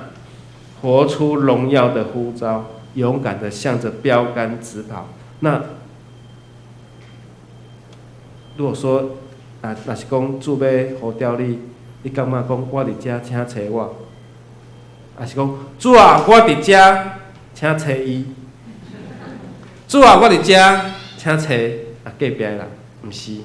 活出榮耀的呼召，勇敢的向着標杆直跑。那如果說啊，若是講主欲呼召你，你感覺講我佇遮，請揣我？抑是講主啊，我佇遮，請揣伊。主啊，我佇遮，請揣啊隔壁的人，毋是，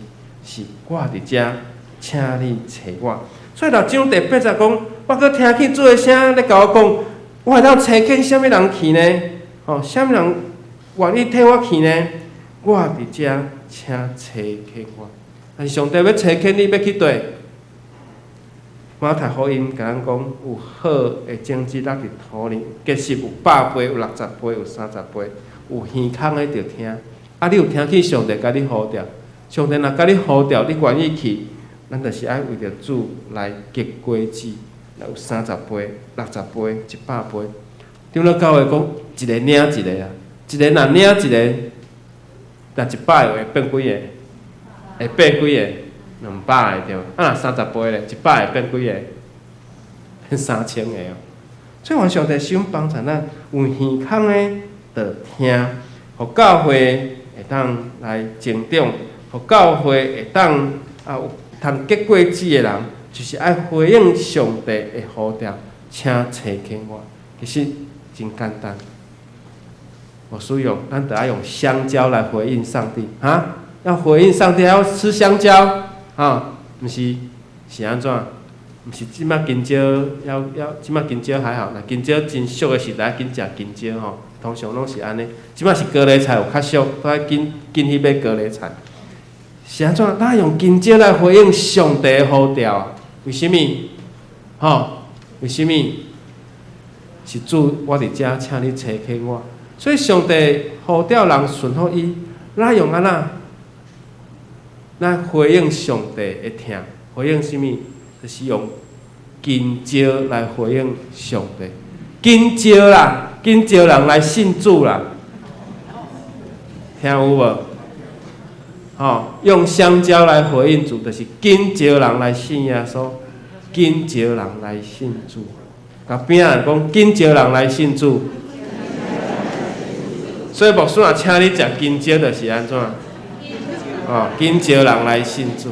是我佇遮，請你揣我。所以六章第八節講，我閣聽見主的聲咧共我講，我會當差遣啥物人去呢？吼，啥物人願意替我去呢？我佇遮，請差遣我。但是上帝欲差遣你，欲去佗？馬太福音共咱講，有好的種子落佇土裡，結實有百倍，有六十倍，有三十倍。有耳孔的著聽。啊，你有聽見上帝共你呼召？上帝若共你呼召，你願意去？咱就是愛為著主來結果子，有三十倍、六十倍、一百倍。長老教會講，一个領一个啊，一个若領一个，若一百個會變幾个？會變幾个？200個對。啊，若三十倍咧，100個變幾個？變3000個哦。所以，願上帝使幫助咱有耳孔的，就聽，予教會會當來成長，予教會會當啊有通結果子的人，就是愛回應上帝的呼召，請差遣我。其實真簡單，無需用，咱著愛用香蕉來回應上帝。哈，要回應上帝，還要吃香蕉？哈，毋是，是按怎？毋是這擺香蕉，猶猶這擺香蕉還好，若香蕉真俗的時代，緊食香蕉吼，通常攏是按呢。這擺是高麗菜有較俗，都愛緊緊去買高麗菜。是按怎？咱愛用香蕉來回應上帝的呼召啊？為啥物？吼？為啥物？是主，我佇遮，請你差遣我。所以上帝呼召人順服伊，咱用按怎？咱回應上帝的疼，回應啥物？就是用緊招來回應上帝，緊招啦，緊招人來信主啦，聽有無？吼，用香蕉來回應主，就是緊招人來信耶穌，緊招人來信主。共邊仔人講，緊招人來信主。所以牧師若請你食香蕉，就是按怎？哦，緊招人來信主。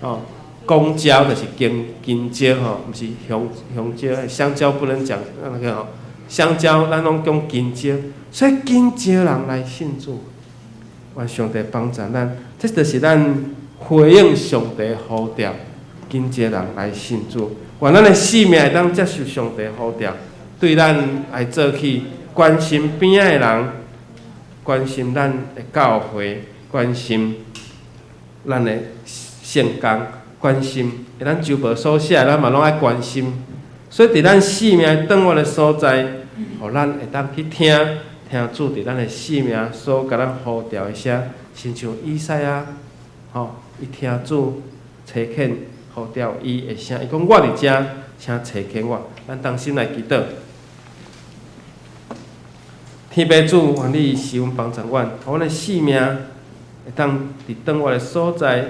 哦，公蕉就是香香蕉吼，毋是香香蕉，香蕉不能講那個吼，香蕉咱攏講香蕉，所以緊招人來信主。願上帝幫助咱，這就是咱回應上帝呼召，緊招人來信主。願咱的生命會當接受上帝呼召，對咱來做去關心邊仔的人，關心咱的教會，關心咱的聖工，關心咱周報所寫的，咱嘛攏愛關心。所以佇咱生命轉彎的所在，予咱會當去聽聽主佇咱的生命所共咱呼召的聲，親像以賽亞，吼，伊聽主差遣呼召伊的聲，伊講我佇遮，請差遣我。咱同心來祈禱。天父主，願你施恩幫助阮，予阮的生命會當佇轉彎的所在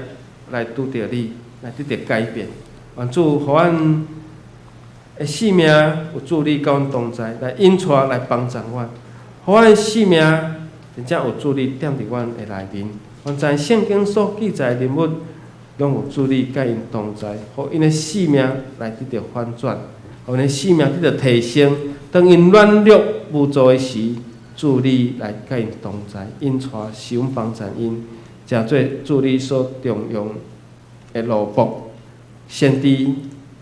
來拄著你，來得著改變。願主予阮的生命有主你佮阮同在，來引帶來幫助阮，予阮的生命真正有主你踮佇阮的內面。願在聖經所記載的人物，攏有主你佮𪜶同在，予𪜶的生命來得著反轉，予𪜶的生命得著提升。當𪜶軟弱無助的時，主你來佮𪜶同在，引帶施恩幫助𪜶，成做主你所重用的奴僕。先知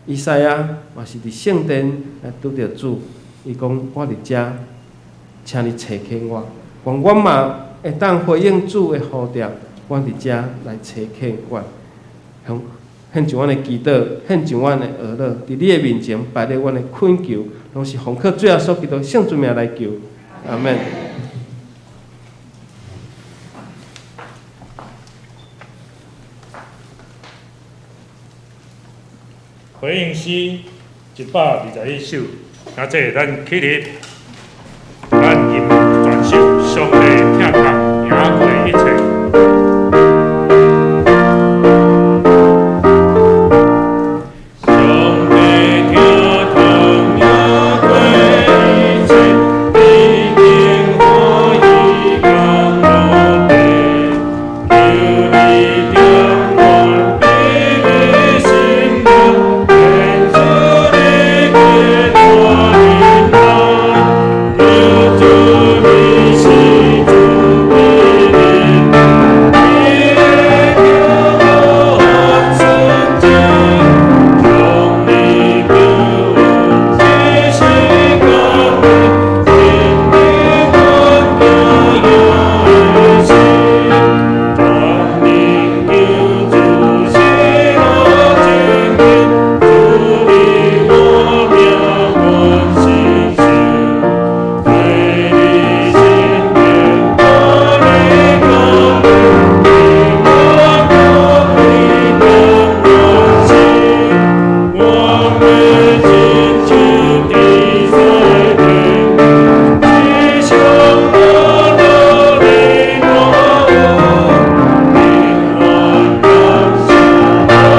以賽亞嘛是佇聖殿來拄著主，伊講我佇遮，請你差遣我。願阮嘛會當回應主的呼召，阮佇遮來差遣阮。獻上阮的祈禱，獻上阮的哀樂，佇你的面前擺列阮的懇求，攏是奉靠主耶穌基督聖尊名來求。阿們。回應詩121首，今這咱起立，咱吟全首，上帝疼痛贏過一切。上帝疼痛贏過一切，已經予伊降落地，求你憐阮卑微心靈，天主你的大恩愛，求主你施主的恩，你的救恩純淨，將你救恩這世間的，真理願行的心，全能救主喜樂前進，主你我命願承受，做你聖殿大力降臨，平安高貴當願心，我欲親像佇在天，吉祥安樂的國平安感謝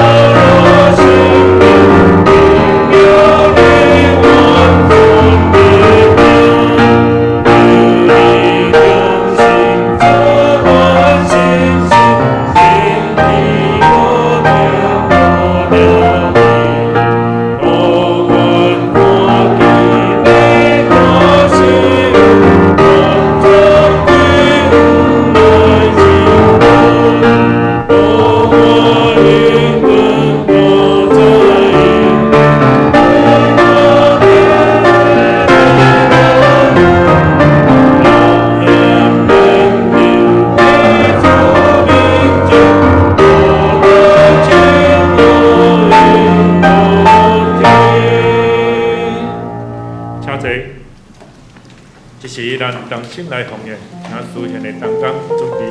阿羅聖靈，榮耀你完全的名，求你同心做阮信心，心地無定無了你，予阮看見你大施恩，萬族歸來敬拜，予我靈魂多在請坐。這時咱同心來奉獻，請司獻的同工準備。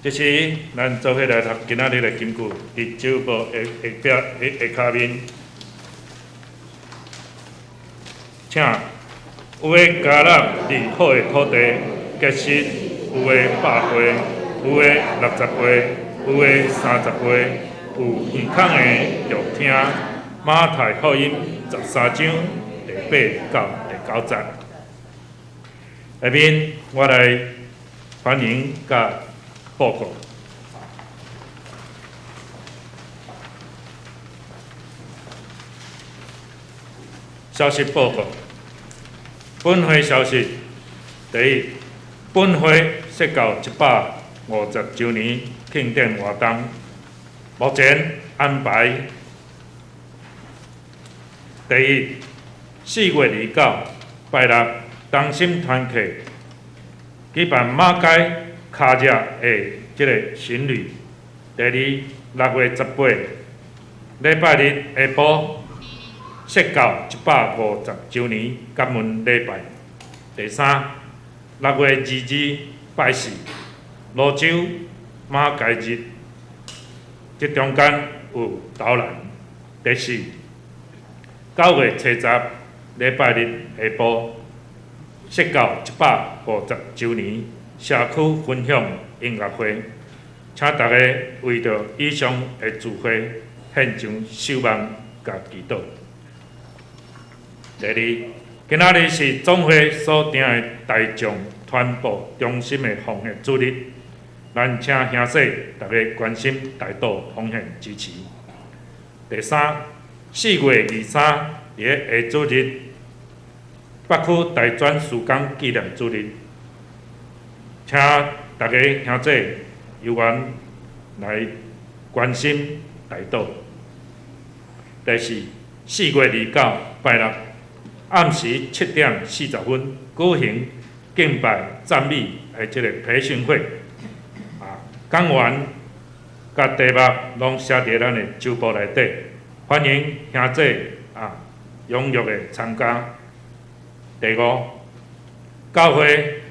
這是咱做伙來讀今仔日的金句，佇周報的下壁下跤面，請有的加納佇好的土地結實，有的100倍，有的60倍，有的30倍。有耳孔的著聽。馬太福音13章第8到第9節。下面我來歡迎佮報告。消息報告，本會消息：第一，本會設教150週年慶典活動，目前安排：第一，4月29拜六，同心團契舉辦馬偕跤跡的這个巡禮；第二，6月18禮拜日下晡，釋教150週年感恩禮拜。第三，6月22拜四，蘆洲馬偕日，這中間有導覽。第四，9月30禮拜日下晡，釋教150週年社區分享音樂會，請大家為著以上的聚會獻上守望佮祈禱。第二，今仔日是總會所訂的大眾傳播中心的奉獻主日，咱請兄弟逐家關心代禱奉獻支持。第三，4月23佇咧下主日，北區大專事工紀念主日，請逐家兄弟有緣來關心代禱。第四，4月29拜六暗時7點40分舉行敬拜讚美的這个培訓會，講員佮題目攏寫佇咱的周報內底，歡迎兄弟踴躍的參加。第五，教會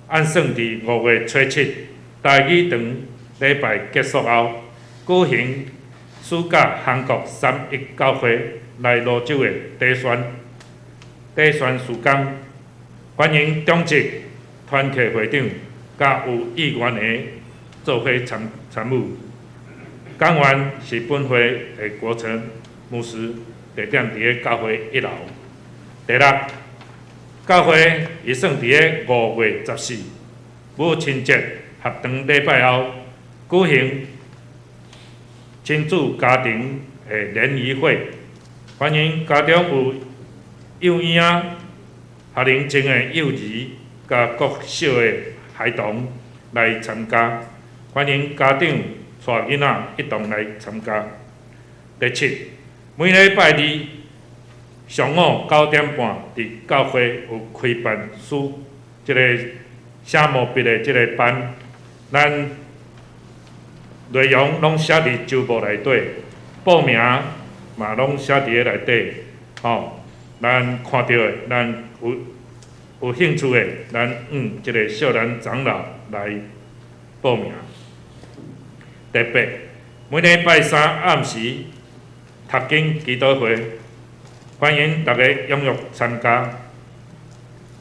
按算佇5月初7台語堂禮拜結束後，舉行暑假韓國三一教會來蘆洲的底選事工，歡迎長執團契會長佮有意願的做伙參與。講員是本會的國成牧師，地點佇咧教會一樓。第六，教會預算佇咧5月14母親節合堂禮拜後，舉行親子家庭的聯誼會，歡迎家中有幼嬰仔、學齡前的幼兒佮國小的孩童來參加，歡迎家長帶囡仔一同來參加。第七，每禮拜二上午9點半，佇教會有開辦書這个寫毛筆的這个班，咱內容攏寫佇周報內底，報名嘛攏寫佇咧內底，吼，咱看著的，咱有興趣的，咱向這个少年長老來報名。第八，每禮拜三暗時讀經祈禱會，歡迎大家踴躍參加。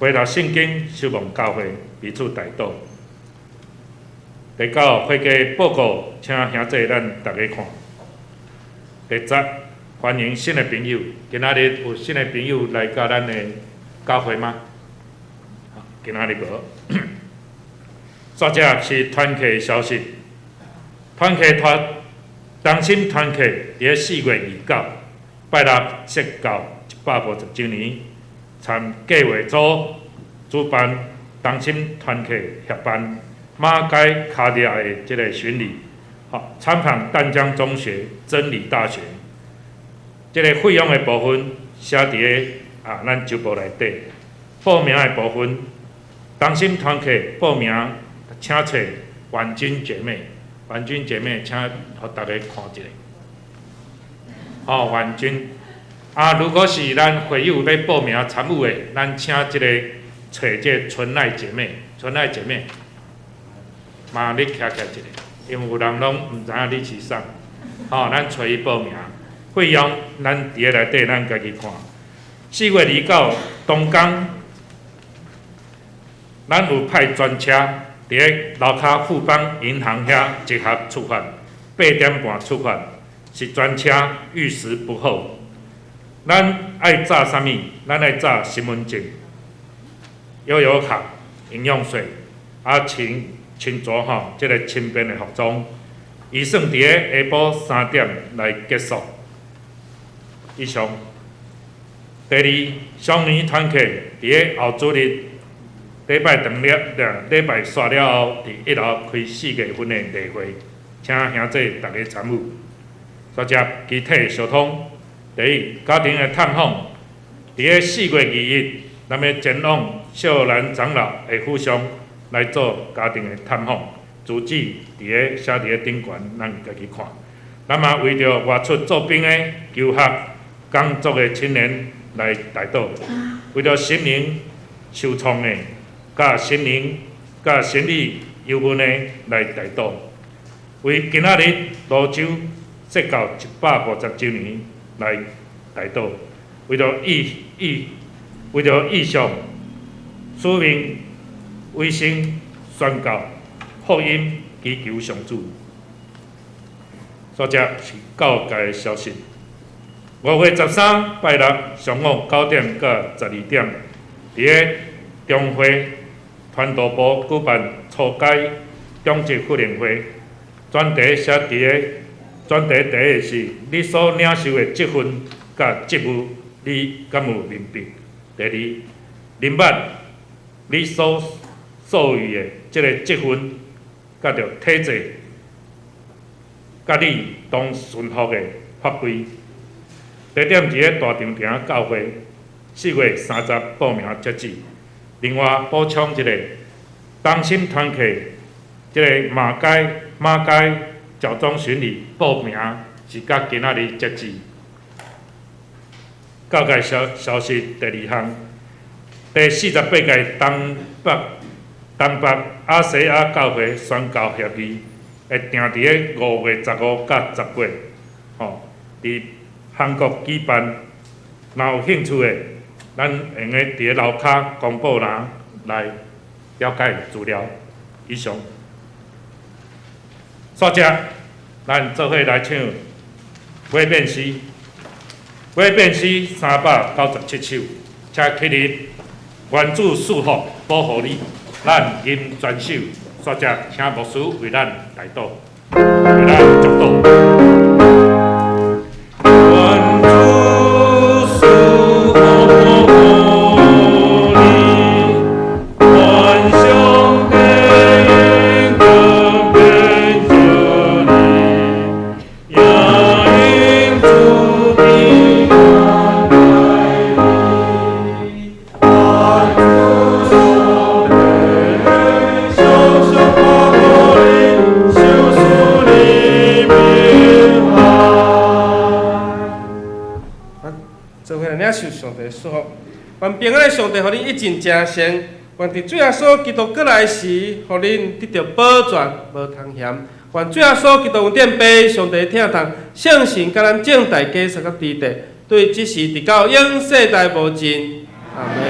回答聖經，守望教會，彼此代禱。第九，會計報告，請兄弟咱逐家看。第十，歡迎新的朋友，今仔日有新的朋友來到咱的教會嗎？今仔日無。煞者是團契消息，團契團同心團契佇咧4月29拜六釋教150週年，參計劃組主辦同心團契協辦馬偕跤跡的這个巡禮，吼，參訪淡江中學、真理大學，這个費用的部分寫佇咧咱周報內底，報名的部分，同心團契報名，請揣婉君姐妹，婉君姐妹，請予大家看一下。吼，婉君，如果是咱會友欲報名參與的，咱請這个揣這個純愛姐妹，純愛姐妹，麻煩你徛起來一下，因為有人攏毋知影你是啥，吼，咱揣伊報名，費用咱佇咧內底咱家己看。4月29東港，咱有派專車佇咧樓跤富邦銀行遐集合出發，8點半出發，是專車逾時不候。咱愛紮啥物？咱愛紮身份證、悠遊卡、飲用水，啊穿穿著吼，這个輕便的服裝。預算佇咧下晡3點來結束。以上。第二，雙年團契佇咧後主日禮拜堂了，禮拜煞了後，佇一樓開4月份的例會，請兄弟逐家參與。煞接肢體相通。第一，家庭的探訪，佇咧4月21，咱欲前往秀蘭長老的府上來做家庭的探訪，住址佇咧寫佇咧頂懸，咱家己看。咱嘛為著外出做兵的、求學、工作的青年來代禱，為著心靈受創的、佮心靈、佮心理憂悶的來代禱，為今仔日蘆洲設教150週年來代禱，為著異象、使命、委身、宣教、福音，祈求上主。煞接是教界的消息。5月13拜六上午9點到12點，佇咧中會傳道部舉辦初階中職訓練會，專題寫佇咧專題題的是你所領受的職分佮職務，你敢有明白？第二，明白你所授予的這个職分，佮著體制，佮你當順服的法規。地點佇咧大長埕教會，4月30報名截止。另外補充一个，同心團契，這个馬街教宗巡禮報名是到今仔日截止。教界消息第二項，第48屆東北亞細亞教會宣教協議會定佇咧5月15佮18，吼，佇韓國舉辦。若有興趣的，咱會用得佇咧樓跤公布欄來了解資料。以上。煞接，咱做伙來唱《尾變詩》。尾變詩397首，請起立，願主賜福保護你，咱吟全首。煞接，請牧師為咱代禱，為咱祝禱。願主賜福保護你，願上帝眼光變著你，也因主平安待你。願主上帝常常保護你，賞賜你平安。咱做伙來領受上帝的祝福，願平安的上帝予恁一盡成善，願佇主耶穌基督閣來時，予恁得著保全，無通嫌。願主耶穌基督恩典、父上帝疼痛，聖神佮咱眾大家相佮佇佇，對這時直到永世代無盡。阿門。